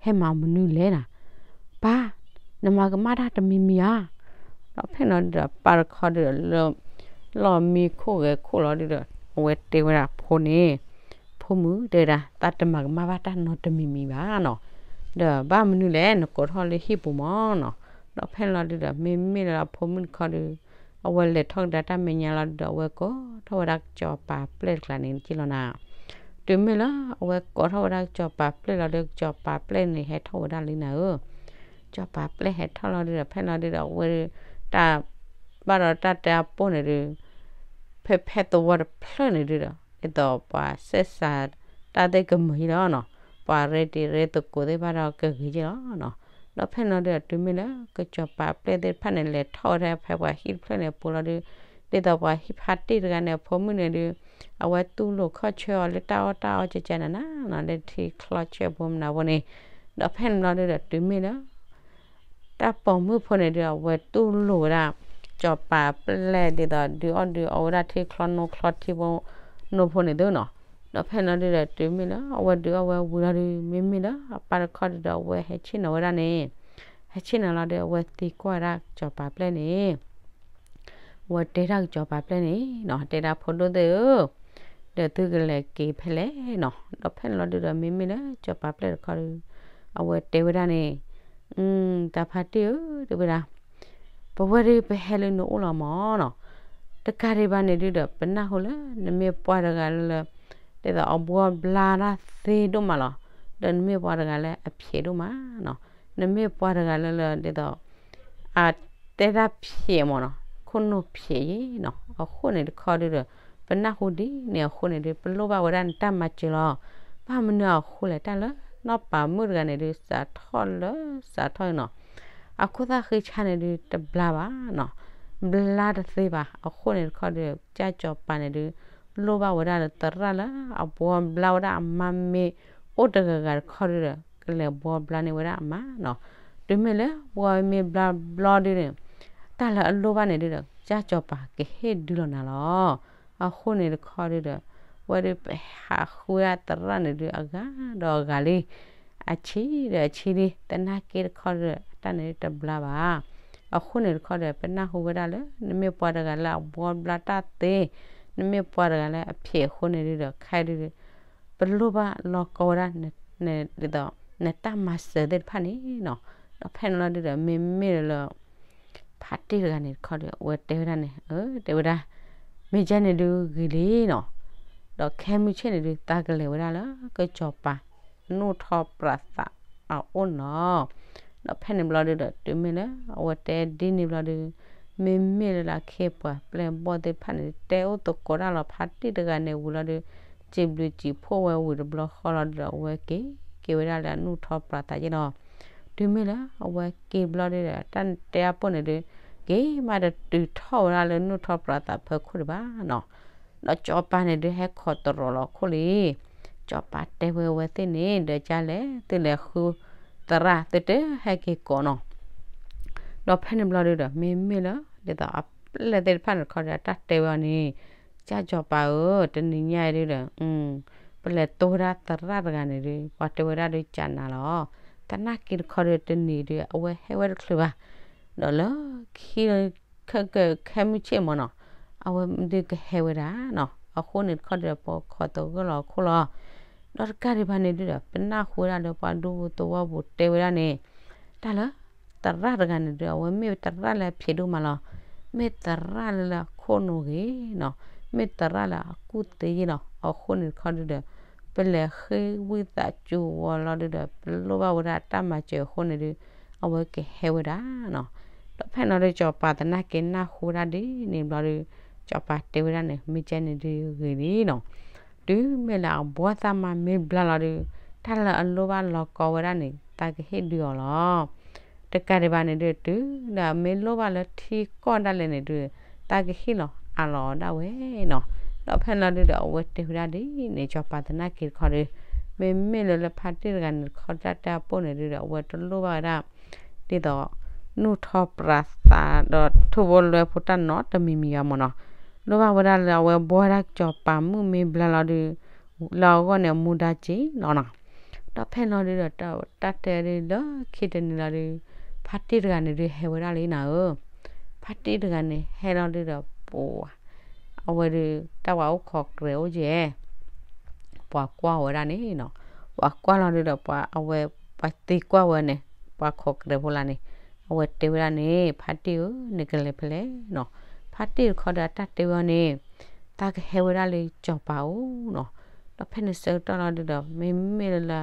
ဟဲမၤမနုၤလဲၣ်နၤ, ပၢ်, နမၤကမၣ်တၢ်တမံၤမံၤဧါ. ဒီးဖဲန့ၣ်လီၤဒုဒီး ပၢ်တခီဒုဒီး လၢ လီၢ်မံခိၣ်ဂဲၤခိၣ်လီၤဒုဒီး အဝဲတဲဝဲဒၣ်ဖိန့ၣ်, ဖိမုၣ်တဲဝဲဒၣ် သးတမၤကမၣ်ဘၣ်တၢ်နီတမံၤမံၤဘၣ်နီၤ, ဒီးဘၣ်မနုၤလဲၣ် နကိးထီၣ်လၢဟံၣ်ပူၤမၢ်နီၤ. ဒီးဖဲန့ၣ်လီၤဒုဒီး မ့မ့ၢ်လၢအဖိမုၣ်တခီဒု အဝဲလဲၤထီၣ်ကဒါတၢ်မဲာ်ညါလီၤဒုဒီး အဝဲကိးထီၣ်ဝဲဒၣ်ကစီၤပၤပျဲၢ်တကျါန့ၣ်က့လီၤနၤ. တုၤမ့ၢ်လၢအဝဲကိးထီၣ်ဝဲဒၣ်ကစီၤပၤပျဲၢ်လီၤဒု ကစီၤပၤပျဲၢ်န့ၣ် ဟဲထီၣ်ဝဲဒၣ်လံနၤဧၢ. ကစီၤပၤပျဲၢ်ဟဲထီၣ်လီၤဒုဒီး ဖဲန့ၣ်လီၤဒုဒီး အဝဲ တၢ် ဘၣ်ဒီးတၢ်တဲအပိၢ်န့ၣ်ဒု ဖဲဖဲသဝီတဖျၢၣ်န့ၣ်ဒုဒီး ဒ်သိးပှၤဆဲးစးတၢ်သ့ၣ်ကမုာ်ဟံၣ်လီၤနီၤ, ပှၤရဲတံၤရဲသကိးသ့ၣ်တဖၣ်ဒီးကဂ့ၤက့လီၤနီၤ. ဒီးဖဲန့ၣ်လီၤဒုဒီး တုၤမ့ၢ်လၢကစီၤပၤပျဲၢ်သ့ၣ်တဖၣ်န့ၣ် လဲၤထီၣ်ဝဲဒၣ်ဖဲပှၤဟံၣ်တဖျၢၣ်န့ၣ်အပူၤလီၤဒု ဒ်သိးပှၤဟံၣ်ဖါတံၢ်တဂၤန့ၣ် အဖိမုၣ်န့ၣ်ဒု အဝဲတူၢ်လိာ်ခီၣ်ဆၢအီၤလၢတၢ်အီၣ်တၢ်အီကကနၤနၤနီၤ လၢထံချီဆၢဖိမနုၤဖိန့ၣ်. ဒီးဖဲန့ၣ်လီၤဒုဒီး တုၤမ့ၢ်လၢ တၢ်ပိာ်မုၣ်ဖိန့ၣ်ဒု အဝဲတူၢ်လိာ်ဝဲဒၣ် စီၤပၤပျဲၢ်ဒ်သိးဒုးအီၣ်ဒုးအီဝဲဒၣ်ထံချီနိချီထံဖိနိဖိန့ၣ်သ့နီၤ. ဒီးဖဲန့ၣ်လီၤဒုဒီး တုၤမ့ၢ်လၢအဝဲဒုးအီၣ်ဝဲဝံၤလီၤဒု မ့မ့ၢ်လၢအပၢ်တခီဒုဒီး အဝဲဟဲဆ့ၣ်နီၤဝဲဒၣ်န့ၣ်, ဟဲဆ့ၣ်နီၤလီၤဒု အဝဲသံကွၢ်ဝဲဒၣ်စီၤပၤပျဲၢ်န့ၣ် အဝဲတဲဒၣ်ကစီၤပၤပျဲၢ်န့ၣ်နီၤ တဲဒၣ်ဖိဒိၣ်သ့ၣ်ဧၢ, ဒီးသုကလဲၤက့ၤဖဲလဲၣ်နီၤ. ဒီးဖဲန့ၣ်လီၤဒုဒီး မ့မ့ၢ်လၢစီၤပၤပျဲၢ်တခီဒု အဝဲတဲဝဲဒၣ်န့ၣ်, တၢ်ဖါတံၢ်ဧၢ တဲဝဲဒၣ်, ပဝဲဒုပဟဲလၢနအိၣ်လီၤမၢ်နီၤ. တကးဒံးဘၣ်န့ၣ်ဒုဒီး ပနၢ်ဟူလၢ နမ့ၢ်ပှၤတဂၤလၢလၢ ဒ်သိးအဘှီဘျါတၢ်သ့ဒိၣ်မးလီၤ. ဒီးနမ့ၢ်ပှၤတဂၤလၢအဖျဲးဒိၣ်မးနီၤ. နမ့ၢ်ပှၤတဂၤလၢလၢ ဒ်သိး အတဲတၢ်ဖျဲးမၢ်နီၤ, ခိၣ်နူာ်ဖျဲးယံၤနီၤ. အဃိန့ၣ်တခီဒုဒီး ပနၢ်ဟူဒ်န့ၣ်အဃိန့ၣ်ဒု ပလိၣ်ဘၣ်ဝဲဒၣ်နတၢ်မၤစၢၤလီၤ. ဘၣ်မနုၤအဃိလဲၣ် တၢ်လၢနီၢ်ပၤမုၣ်တဂၤန့ၣ်ဒု စးထီၣ်လၢစးထီၣ်နီၤ အခိၣ်သၣ်ဃံဆါန့ၣ်ဒု တဘျါဘၣ်နီၤ, ဘျါတသ့ဘၣ်. အဃိန့ၣ်တခီဒု ကစၢ်စီၤပၤန့ၣ်ဒု လိၣ်ဘၣ်ဝဲဒၣ်လၢသရၣ်လၢအဘှီဘျါဝဲဒၣ်အမါမ့ၢ်အိၣ်တဂၤဂၤတခီဒုဒီး ကလဲၤဘှီဘျါန့ၢ်ဝဲဒၣ်အမါနီၤ. တုၤမ့ၢ်လၢဘှီမ့ၢ်ဘျါဘျီဒုန့ၣ် တၢ်လၢအလိၣ်ဘၣ်န့ၣ်ဒုဒီး ကစၢ်စီၤပၤကဟ့ၣ်ဒုလီၤနၤလီၤ. အဃိန့ၣ်တခီဒုဒီး ဝဲဒုပဟးဃုဝဲဒၣ်သရၣ်န့ၣ်ဒု အဂၤဒီးအဂၤလံ အဆံဒီးအဆံလံ သနာ်က့တခီဒုဒီး တၢ်န့ၣ်ဒုတဘျါဘၣ်. အဃိန့ၣ်တခီဒီး ပနၢ်ဟူဝဲဒၣ်လၢ နမ့ၢ်ပှၤတဂၤလၢအဘှီဘျါတၢ်သ့, နမ့ၢ်ပှၤတဂၤလၢအဖျဲးအဃိန့ၣ်ဒုဒီး ခဲဒုဒီး ပလိၣ်ဘၣ်လီၤကီဝဲဒၣ် ဒ်သိး နတၢ်မၤစၢၤသ့ၣ်တဖၣ်န့ၣ်နီၤ. ဒီးဖဲန့ၣ်လီၤဒုဒီး မ့မ့ၢ်လၢ ဖါတံၢ်တဂၤန့ၣ်တခီဒီး အဝဲတဲဝဲဒၣ်န့ၣ်, အၢ တဲဝဲဒၣ်, မ့ၢ်ကဲန့ၣ်ဒုဂ့ၤလံနီၤ. ဒီးခဲမုၢ်ဆ့ၣ်န့ၣ်ဒု သးကလဲၤဝဲဒၣ်လၢကစီၤပၤ နူၢ်ထီပြးသးအအိၣ်န့ၣ်လီၤ. ဒီးဖဲန့ၣ်ဘျီဒုဒီး တုၤမ့ၢ်လၢ အဝဲတဲဒ်န့ၣ်ဘျီဒု မ့မ့ၢ်လၢလၢခ့ပှၤပျဲၢ်ဘီၣ်သ့ၣ်တဖၣ်န့ၣ် တဲအိၣ်သကိးတၢ်လီၤ ဖါတံၢ်တဂၤန့ၣ်ဝံၤလီၤဒု စံးဘျုးစံးဖှိၣ်ဝဲဝံၤတဘျီဃီလီၤဒုဒီး အဝဲက့ၤက့ၤဝဲဒၣ်လၢအနူၢ်ထီပြးသးယဲနီၤ. တုၤမ့ၢ်လၢအဝဲက့ၤဘျီဒုဒီး တၢ်တဲအပိၢ်န့ၣ်ဒု က့ၤမးတတုၤထီၣ်ဝဲဒၣ်လၢနူၢ်ထီပြးသးဖၢခိၣ်ဒံးဘၣ်နီၤ. ဒီးစီၤပၤန့ၣ်ဒုးဟဲခိးတရီၤလီၤခိၣ်လံ. စီၤပၤတဲဝဲအဝဲသ့ၣ်န့ၣ် ဒီးကလဲၣ် သုလဲၤဃုသရၣ် သုတဟဲက့ၤကိးနီၤ. ဒီးဖဲန့ၣ်ဘျီဒုဒီး မ့မ့ၢ်လၢ ဒ်သိးအပျဲၢ်သ့ၣ်တဖၣ်န့ၣ်တခီဒီး တၢ်တဲဝဲအီၤန့ၣ်, ကၢ်စီၤပၤဧၢ, တနံၤညါအံၤဒုဒီး ပလဲၤတိၢ်ဝဲဒၣ်သရၣ်တဂၤန့ၣ်ဒု ပှၤတဲဝဲဒၣ်ဒုကၢ်နၤလီၤ. သနာ်က့တခီဒီး တနံၤဒု အဝဲဟဲဝဲတချုးဘၣ်, ဒီးလၢခံ ခဲမုၢ်ဆ့ၣ်မ့ၢ်နီၤ, အဝဲဒုကဟဲဝဲဒၣ်နီၤ. အဃိန့ၣ်တခီဒီး ပခိးသဂၢၢ်လီၤအခိၣ်လီၤ. ဒီးတကးဒံးဘၣ်န့ၣ်ဒုဒီး ပနၢ်ဟူဝဲဒၣ်လၢပှၤဒူပူၤသဝီပူၤတဲဝဲဒၣ်န့ၣ်, တၢ်လၢ သရၣ်တဂၤန့ၣ်ဒု အဝဲမ့ၢ်သရၣ်လၢအဖျဲးဒိၣ်မးလီၤ. မ့ၢ်သရၣ်လၢလၢအခိၣ်နူာ်ဂ့ၤနီၤ, မ့ၢ်သရၣ်လၢအကူၣ်သ့ယဲလီၤ. အဃိန့ၣ်တခီဒုဒီး ပလဲၤဃ့ဝံသးစူၤဝီၤလီၤဒုဒီး ပလိၣ်ဘၣ်ဝဲဒၣ်တၢ်မၤစၢၤအဃိန့ၣ်ဒု အဝဲကဟဲဝဲဒၣ်နီၤ. ဒီးဖဲန့ၣ်လီၤဒု စီၤပၤသနာ်က့နၢ်ဟူဝဲဒၣ်ဒ်န့ၣ်ဘျီဒု စီၤပၤတဲဝဲဒၣ်န့ၣ် မ့ၢ်ကဲန့ၣ်ဒုဂ့ၤလံနီၤ. တုၤမ့ၢ်လၢအဘှီသးမၤမ့ၢ်ဘျါလီၤဒု တၢ်လၢအလိၣ်ဘၣ်လီၤကီဝဲဒၣ်န့ၣ် သးကဟ့ၣ်ဒုးအီၤလီၤ. တကးဒံးဘၣ်န့ၣ်ဒု တုၤလၢအမ့ၢ်လိၣ်ဘၣ်လၢထံကီၢ်ဒၣ်လဲာ်န့ၣ်ဒု သးကဟ့ၣ်လီၤအးလီၤအီၤဒၣ်ဝဲနီၤ. ဒီးဖဲန့ၣ်လီၤဒုဒီး အဝဲတဲဝဲဒၣ်ဒ်န့ၣ် စီၤပၤသနာ်က့တခီဒု မ့မ့ၢ်လၢလၢဖါတံၢ်တဂၤန့ၣ်တခီတၢ်တဲအပိၢ်န့ၣ်ဒုဒီး အဝဲတလိၣ်ဘၣ်ဝဲဒၣ် ဒ်သိး နူၢ်ထီပြးသးဒီးထိၣ်ဖိလွဲဖိတၢ်နီတမံၤမံၤအံၤမ့ၢ်နီၤ, လိၣ်ဘၣ်ဝဲဒၣ်လၢအဝဲဘှီဝဲဒၣ်စီၤပၤမုၣ်မ့ၢ်ဘျါလီၤဒု လၢအဂီၢ်န့ၣ် အမူဒါက့ၤလီၤနီၤ. ဒီးဖဲန့ၣ်လီၤဒုဒီး တၢ်တဲဒုလၢခံတနံၤလီၤဒု ဖါတံၢ်တဂၤန့ၣ်ဒုဟဲဝဲဒၣ်လံနၤဧၢ, ဖါတံၢ်တဂၤန့ၣ်ဟဲလီၤဒုဒီး ပှၤ အဝဲဒု တၢ်ပှၤအိၣ်ခိးကြဲးအိၣ်ကဲ ပှၤကွၢ်ဝဲဒၣ်န့ၣ်နီၤ, ပှၤကွၢ်လီၤဒုဒီး ပှၤအဝဲ ပှၤသံကွၢ်ဝဲန့ၣ် ပှၤခိးကြဲးဖိလၢန့ၣ် အဝဲတဲဝဲဒၣ်န့ၣ် ဖါတံၢ်ဧၢ နကလဲၤဖဲလဲၣ်နီၤ. ဖါတံၢ်တခီဒီး အတၢ်တဲဝဲအီၤန့ၣ် သးကဟဲဝဲဒၣ်လၢစီၤပၤအိၣ်နီၤ. ဒီးဖဲန့ၣ်ဆၢကတီၢ်လီၤဒုဒီး မ့မ့ၢ်လၢ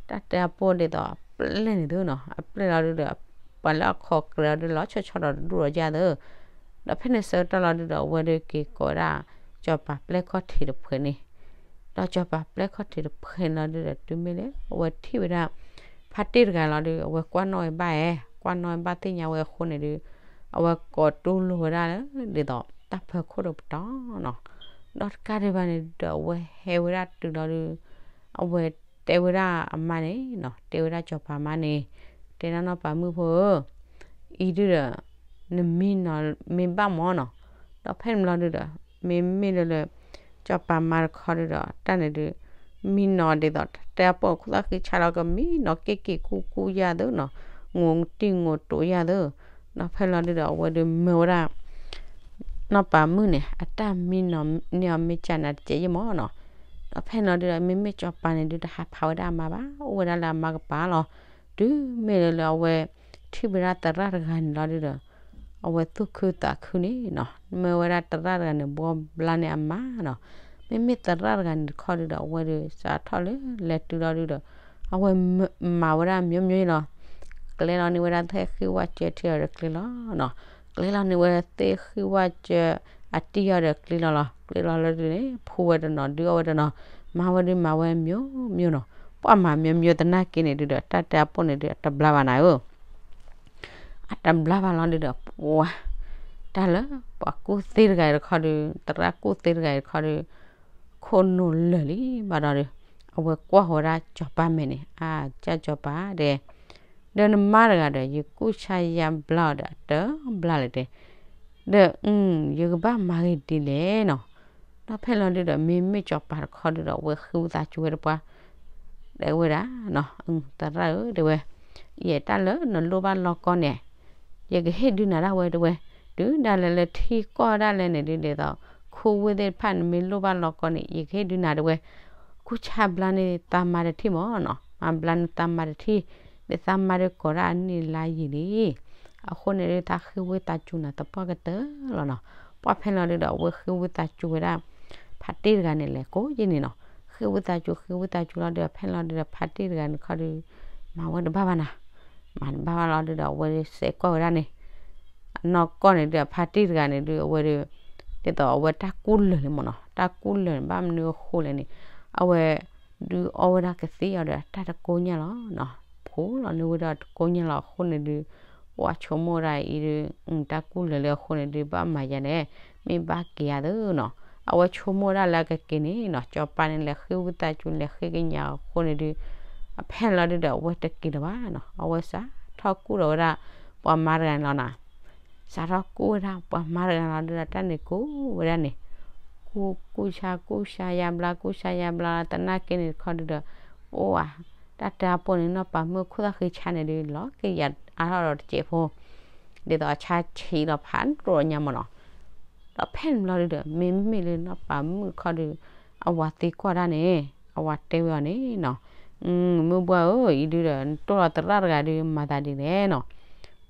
တၢ်တဲအပိၢ်ဒ်သိးအပျဲၢ်န့ၣ်သုနီၤ, အပျဲၢ်လီၤဒုဒီး ပှၤလၢအခီးကြဲးအီၤဒုလီၤဆီဆီဒီးတဒူၣ်ဒီးယါသၢ ဒီးဖဲန့ၣ်ဆၢကတီၢ်လီၤဒုဒီး အဝဲဒုက့ၤကိးဝဲဒၣ် စီၤပၤပျဲၢ်ခီၣ်ထံးတဖုန့ၣ်, ဒီးစီၤပၤပျဲၢ်ခီၣ်ထံးတဖုန့ၣ်လီၤဒုဒီး တုၤမ့ၢ်လၢ အဝဲထံၣ်ဝဲဒၣ် ဖါတံၢ်တဂၤလီၤဒု အဝဲကွၢ်နီၣ်ဝဲဘၣ်ဧဲ, ကွၢ်နီၣ်ဝဲဘၣ်သ့ၣ်ညါဝဲအဃိန့ၣ်ဒု အဝဲကိးတူၢ်လိာ်ဝဲဒၣ်လၢ ဒ်သိးတၢ်ဖၢခိၣ်တပတီၢ်နီၤ. ဒီးတကးဒံးဘၣ်န့ၣ်ဒုဒီး အဝဲဟဲဝဲဒၣ်တုၤလီၤဒု အဝဲတဲဝဲဒၣ်အမါန့ၣ်နီၤ, တဲဝဲဒၣ်စီၤပၤမါန့ၣ်, တဲဒၣ်နီၢ်ပၤမုၣ်ဖိဧၢ, အံၤဒုဒီး နမံနီၤမ့ၢ်ဘၣ်မ့ၢ်နီၤ. ဒီးဖဲန့ၣ်ဘျီဒုဒီး မ့မ့ၢ်လၢလၢ စီၤပၤမါတခီဒုဒီး တၢ်န့ၣ်ဒု မံနီၤဒ်သိး တဲအပိၢ်ခိၣ်သၣ်ဃံဆါလီၤ ကမံနီၤက့ၣ်က့ၣ်ကူၣ်ကူၣ်ယါသၢနီၤ, ငိးတံၢ်ငိးတိာ်ယါသၢ. ဒီးဖဲလီၤဒုဒီး အဝဲဒုမၢဝဲဒၣ် နီၢ်ပၤမုၣ်န့ၣ် အတၢ်မံနီၤန့ၢ်အီၤမ့ၢ်ကနၤတစဲးယဲၢ်မ့ၢ်နီၤ. ဒီးဖဲန့ၣ်လီၤဒုဒီး မ့မ့ၢ်စီၤပၤန့ၣ်ဒု တဟးဖးဝဲဒၣ်အမါဘၣ်, အိၣ်ဝဲဒၣ်လၢအမါကပၤလီၤ. တုၤမ့ၢ်လၢလၢအဝဲ ထံၣ်ဝဲဒၣ်သရၣ်တဂၤန့ၣ်လီၤဒုဒီး အဝဲသူၣ်ခုသးခုန့ၣ်နီၤ, မၢဝဲဒၣ်သရၣ်တဂၤန့ၣ် ဘှီဘျါန့ၢ်အမါနီၤ. မ့မ့ၢ်သရၣ်တဂၤန့ၣ်တခီဒုဒီး အဝဲဒုစးထီၣ်လၢလဲၤတုၤလီၤဒုဒီး အဝဲမၤဝဲဒၣ်မျိုးမျိုးလီၤ. ကျဲလီၤန့ၢ်ဝဲဒၣ်သ့ၣ်ဃံၣ်ဝၣ်စၢထံအီၤဒီးကျဲလီၤနီၤ, ကျဲလီၤန့ၢ်ဝဲဒၣ်သ့ၣ်ဃံၣ်ဝၣ်စၢအတံၢ်အီၤဒီးကျဲလီၤလီၤ. ကျဲလီၤလၢဒုန့ၣ် ဖှူဝဲတနီၤ ဒုအီၣ်ဝဲတနီၤ, မၤဝဲဒုမၤဝဲမျိုးမျိုးနီၤ. ပှၤမၤမျိုးမျိုးသနာ်က့န့ၣ်ဒုဒီး တၢ်တဲအပိၢ်န့ၣ်ဒု အတဘျါဘၣ်နၤဧၢ. အတဘျါဘၣ်လီၤဒုဒီး ပှၤ တၢ်လၢပှၤကူၣ်သ့တဂၤအံၤတခီဒု, သရၣ်ကူၣ်သ့တဂၤအံၤတခီဒု, ခိၣ်နူာ်လၢာ်လံဘၣ်ဒီးဒု, အဝဲကွၢ်ဃီၤဝဲဒၣ်စီၤပၤမဲာ်န့ၣ်, အါ ကၢ်စီၤပၤဒဲး, ဒီးနမါတဂၤဒီး ယကူၣ်ဆါယါဘျါအီၤဒီး အတဘျါလၢၤတဲ, ဒီး ယကဘၣ်မၤဂ့ၤဒ်လဲၣ်နီၤ. ဒီးဖဲလီၤဒုဒီး မ့မ့ၢ်စီၤပၤတခီဒုဒီး အဝဲဃ့ဝံသးစူၤဝဲတပှၢ် တဲဝဲဒၣ်, သရၣ်ဧၢ တဲဝဲ, ယဲတၢ်လၢနလိၣ်ဘၣ်လီၢ်ကီၢ်န့ၣ် ယကဟ့ၣ်ဒုးနၤဒၣ်ဝဲတဲဝဲ, တုၤဒၣ်လဲာ်လၢထံကီၢ်ဒၣ်လဲာ်န့ၣ်ဒု ဒ်သိး ခူဝ့ၢ်သ့ၣ်တဖၣ်န့ၣ် မ့ၢ်လိၣ်ဘၣ်လီၢ်ကီၢ်န့ၣ် ယကဟ့ၣ်ဒုးနၤတဲဝဲ, ကူၣ်ဆါဘျါန့ၢ်သးမါတထံၣ်မ့ၢ်နီၤ. မၤဘျါနသးမါတထံၣ်, နသးမါဒုးကိးဒၣ်အနံၣ်လါယံာ်လံ. အဃိန့ၣ်ဒုး သးဃ့ဝံသးစူၤနၤသပှၢ်ကတၢၢ်လီၤနီၤ. ပှၢ်ဖဲလီၤဒုးဒီး အဝဲဃ့ဝံသးစူၤဝဲဒၣ် ဖါတ့ၢ်တဂၤန့ၣ် လဲၤကိးယံာ်န့ၣ်နီၤ. ဃ့ဝံသးစူၤ ဃ့ဝံသးစူၤလီၤဒုးဒီး ဖဲလီၤဒုးဒီး ဖါတ့ၢ်တဂၤန့ၣ်ခီဒုး မၤဝဲတဘၣ်ဘၣ်နၤ, မၤတဘၣ်ဘၣ်လီၤဒုးဒီး အဝဲဒုးစဲးကွၢ်ဝဲဒၣ်န့ၣ် အနီၢ်ကီၢ်န့ၣ်ဒုး အဖါတ့ၢ်တဂၤန့ၣ်ဒုး အဝဲဒုး ဒ်သိးအဝဲတၢ်ကူၣ်လၢာ်လံမ့ၢ်နီၤ, တၢ်ကူၣ်လၢာ်န့ၣ် ဘၣ်မနုၤအဃိလဲၣ်န့ၣ် အဝဲဒုးအီၣ်ဝဲဒၣ်ကသ့ၣ်အီၤဒီး တၢ်တကိညၢ်လီၤနီၤ, ဖိးလီၤန့ၢ်ဝဲဒၣ်တကိညၢ်လီၤအဃိန့ၣ်ဒုး ပှၤဆိကမိၣ်ဒၣ်အံၤဒုး တၢ်ကူၣ်လၢာ်လံအဃိန့ၣ်ဒုး ဘၣ်မၤယၤန့ၣ် မ့ၢ်ဘၣ်က့ၤယၤသ့နီၤ. အဝဲဆိကမိၣ်ဒၣ်လၢအကက့ၤန့ၣ်နီၤ, စီၤပၤန့ၣ် လဲၤဃ့ဝံသးစူၤ လဲၤဃ့ကညးအဃိန့ၣ်ဒုး အဖဲလီၤဒုးဒီး အဝဲတက့ၤလၢၤဘၣ်နီၤ. အဝဲစးထီၣ်ကူၣ်ဒီးဝဲဒၣ် ပှၤမါတဂၤန့ၣ်လီၤနီၤ. စးထီၣ်ကူၣ်ဝဲဒၣ်ပှၤမါတဂၤလီၤဒုးဒီး တၢ်န့ၣ်ကူၣ်ဝဲဒၣ်န့ၣ် ကူၣ်ကူၣ်ဆါကူၣ်ဆါယါဘျါ ကူၣ်ဆါယါဘျါလီၤ သနာ်က့န့ၣ်တခီဒုးဒီး အိၣ်ဧါ တၢ်တၢ်အပိၢ်န့ၣ် နီၢ်ပၤမုၣ်ခိၣ်သၣ်ဃံဆါန့ၣ်ဒုး လီၤက့ၤယၤအါထီၣ်ဒီးတစဲးဖိ ဒ်သိးအဆါဆံးလီၤဖးဒိၣ်ညါမ့ၢ်နီၤ. ဒီးဖဲန့ၣ်ဘျီဒုးဒီး မ့မ့ၢ်လၢနီၢ်ပၤမုၣ်တခီဒုး အဝၤသံကွၢ်ဒၣ်န့ၣ် အဝၤတဲဝဲအီၤန့ၣ်နီၤ, မုၢ်ဘှၢ်ဧၢ အံၤဒုးဒီး နတိၢ်လီၤသရၣ်တဂၤဒုး မၤသးဒ်လဲၣ်နီၤ.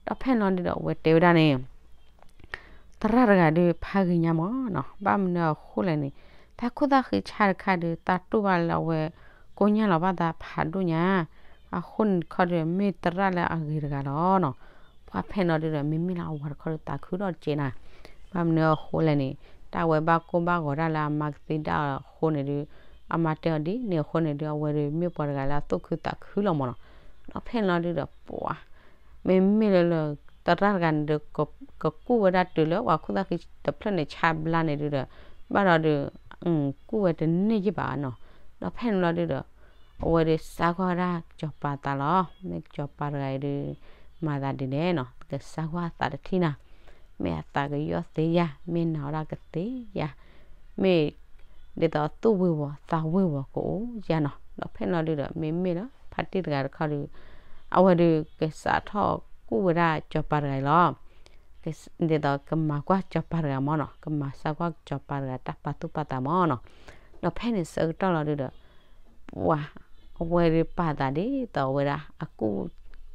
ဒီးဖဲန့ၣ်လီၤဒုးဒီး အဝဲတဲဝဲဒၣ်န့ၣ် သရၣ်တဂၤဒုး ဖးဂ့ၤညါမ့ၢ်နီၤ, ဘၣ်မနုၤအဃိလဲၣ်န့ၣ် သးခိၣ်သၣ်ဃံဆါတခါဒုး သးတူၢ်ဘၣ်လၢအဝဲ ကိညၢ်လီၤဘၣ်သးဖးဒိၣ်ညါ, အဃိန့ၣ်တခီဒုး မ့ၢ်သရၣ်လၢအဂ့ၤတဂၤလီၤနီၤ. ပှၢ်ဖဲန့ၣ်လီၤဒုးဒီး မ့မ့ၢ်လၢအဝၤတခီဒုး သးခုထီၣ်တကဲးနၤ, ဘၣ်မနုၤအဃိလဲၣ်န့ၣ် တၢ်ဝဲဘၣ်ကိၢ်ဘၣ်ဂီၤဒၣ်လၢအမါကသ့ဒၣ်အဃိန့ၣ်ဒုး အမါတဲအီၤဒ်န့ၣ်အဃိန့ၣ်ဒုး အဝဲဒုးမ့ၢ်ပှၤတဂၤလၢအသူၣ်ခုသးခုလီၤမ့ၢ်နီၤ. ဒီးဖဲန့ၣ်လီၤဒုးဒီး ပှၢ် မ့မ့ၢ်လၢလၢ သရၣ်တဂၤန့ၣ်ဒီး ကကူၣ်ဝဲဒၣ်တုၤလၢပှၤခိၣ်သၣ်ဃံတဖျၢၣ်န့ၣ် ဆါဘျါန့ၣ်ဒုးဒီး ဘၣ်ဒီးဒုး ကူၣ်ဝဲတန့ၢ်ယံၣ်ဘၣ်နီၤ. ဒီးဖဲန့ၣ်လီၤဒုးဒီး အဝဲဒုးစါကွၢ်ဝဲဒၣ်စီၤပၤသးလီၤ, မ့ၢ်စီၤပၤတဂၤအံၤဒုး မၤသးဒ်လဲၣ်နီၤ, ကစါကွၢ်အသးတထံၣ်နၤ, မ့ၢ်အသးကယီၢ်သ့ယၤ, မ့ၢ်နာ်ဝဲဒၣ်ကသ့ယၤ, မ့ၢ် ဒ်သိးသူၣ်ဝ့ၤဝီၤသးဝ့ၤဝီၤကအိၣ်ယၤနီၤ. ဒီးဖဲန့ၣ်လီၤဒုးဒီး မ့မ့ၢ်လၢဖါတံၢ်တဂၤတခီဒုး အဝဲဒုးကစးထီၣ်ကူၣ်ဝဲဒၣ်စီၤပၤတဂၤအံၤလီၤ. ဒ်သိးကမၤကွၢ်စီၤပၤတဂၤမ့ၢ်နီၤ, ကမၤစါကွၢ်စီၤပၤတဂၤတၢ်ပာ်သူၣ်ပာ်သးမ့ၢ်နီၤ. ဒီးဖဲန့ၣ်ဆၢကတီၢ်လီၤဒုးဒီး ပှၤ အဝဲဒုးပာ်သးဒ်သိးဝဲဒၣ် အကူၣ်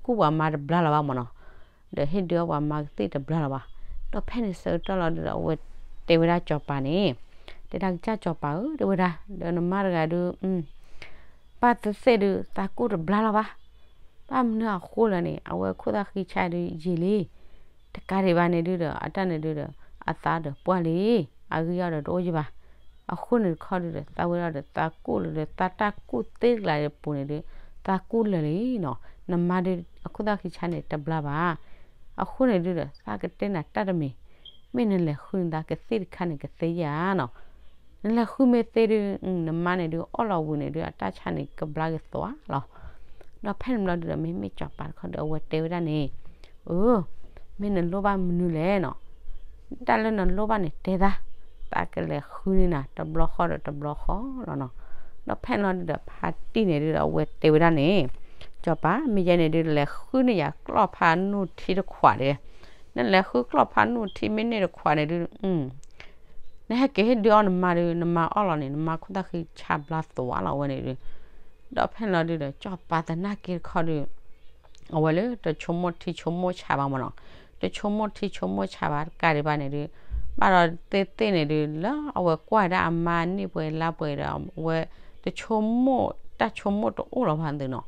ကူၣ်ပှၤမါတဘျါလၢၤဘၣ်မ့ၢ်နီၤ, ဒီးဟ့ၣ်ဒုးအီၣ်ပှၤမါကသ့ၣ်တဘျါလၢၤဘၣ်. ဒီးဖဲန့ၣ်ဆၢကတီၢ်လီၤဒုးဒီး အဝဲတဲဝဲဒၣ်စီၤပၤန့ၣ်, တဲဒၣ်ကစၢ်စီၤပၤဧၢ တဲဝဲဒၣ် ဒီးနမါတဂၤဒုး ဘၣ်သ့ၣ်သ့ၣ်ဒုး သးကူၣ်တဘျါလၢၤဘၣ်. ဘၣ်မနုၤအဃိလဲၣ်န့ၣ် အဝဲခိၣ်သၣ်ဃံဆါဒုးယံာ်လံ, တကးဒံးဘၣ်န့ၣ်ဒုးဒီး အတၢ်န့ၣ်ဒုးဒီး အသးဒီးပှၢ်လံ, အဂံၢ်အီၣ်ဒီးတအိၣ်ယံၣ်ဘၣ်. အဃိန့ၣ်တခီဒုးဒီး သးဝဲဒၣ်ဒီး သးကူၣ်လၢဒီး သးတၢ်ကူၣ်သ့တကျါအံၤအပူၤန့ၣ်ဒုး သးကူၣ်လၢာ်လံနီၤ. နမါဒုး အခိၣ်သၣ်ဃံဆါန့ၣ်တဘျါဘၣ်. အဃိန့ၣ်ဒုးဒီး သးကတဲနၤတၢ်တမံၤ, မ့ၢ်နလဲၤဃုနသးကသ့ၣ်တခါန့ၣ် ကသ့ယၤနီၤ. နလဲၤဃုမ့ၢ်သ့ဒုး နမါန့ၣ်ဒုး အီၣ်လီၤဝံၤန့ၣ်ဒုး အတၢ်ဆါန့ၣ်ကဘျါက့ၤသွါလီၤ. ဒီးဖဲန့ၣ်ဘျီဒုးဒီး မ့မ့ၢ်စီၤပၤတခီဒီး အဝဲတဲဝဲဒၣ်န့ၣ်, အၢ မ့ၢ်နလိၣ်ဘၣ်မနုၤလဲၣ်နီၤ. တၢ်လၢနလိၣ်ဘၣ်န့ၣ်တဲသး, သးကလဲၤဃုန့ၢ်နၤ တဘျီဃီဒီးတဘျီဃီလီၤနီၤ. ဒီးဖဲန့ၣ်လီၤဒုးဒီး ဖါတံၢ်န့ၣ်ဒုးဒီး အဝဲတဲဝဲဒၣ်န့ၣ်, စီၤပၤ မ့ၢ်ယဲန့ၣ်ဒုး လဲၤဃုန့ၢ်ယၤကျီၢ်ဖးနူၢ်ထံတခွးဒီး, နလဲၤဃုကျီၢ်ဖးနူၢ်ထံမ့ၢ်န့ၢ်တခွးန့ၣ်ဒုး နဟဲက့ၤဟ့ၣ်ဒုးအီၣ်နမါဒုး နမါအီၣ်လီၤန့ၣ် နမါခိၣ်သၣ်ဃံဆါဘျါသွါလီၤဝဲန့ၣ်ဒုး. ဒီးဖဲန့ၣ်လီၤဒုးဒီး စီၤပၤသနာ်က့တခီဒုး အဝဲလၢတဆိကမိၣ်ထံဆိကမိၣ်ဆးဘၣ်မ့ၢ်နီၤ, တဆိကမိၣ်ထံဆိကမိၣ်ဆးဘၣ်တကးဒံးဘၣ်န့ၣ်ဒုး ဘၣ်ဒီးသ့ၣ်သ့ၣ်န့ၣ်ဒုး လၢအဝဲကွၢ်ဒၣ်အမါန့ၢ်ပှဲၤလါပှဲၤဒီး အဝဲတဆိကမိၣ် တၢ်ဆိကမိၣ်တအိၣ်လီၤဘၣ်သုနီၤ,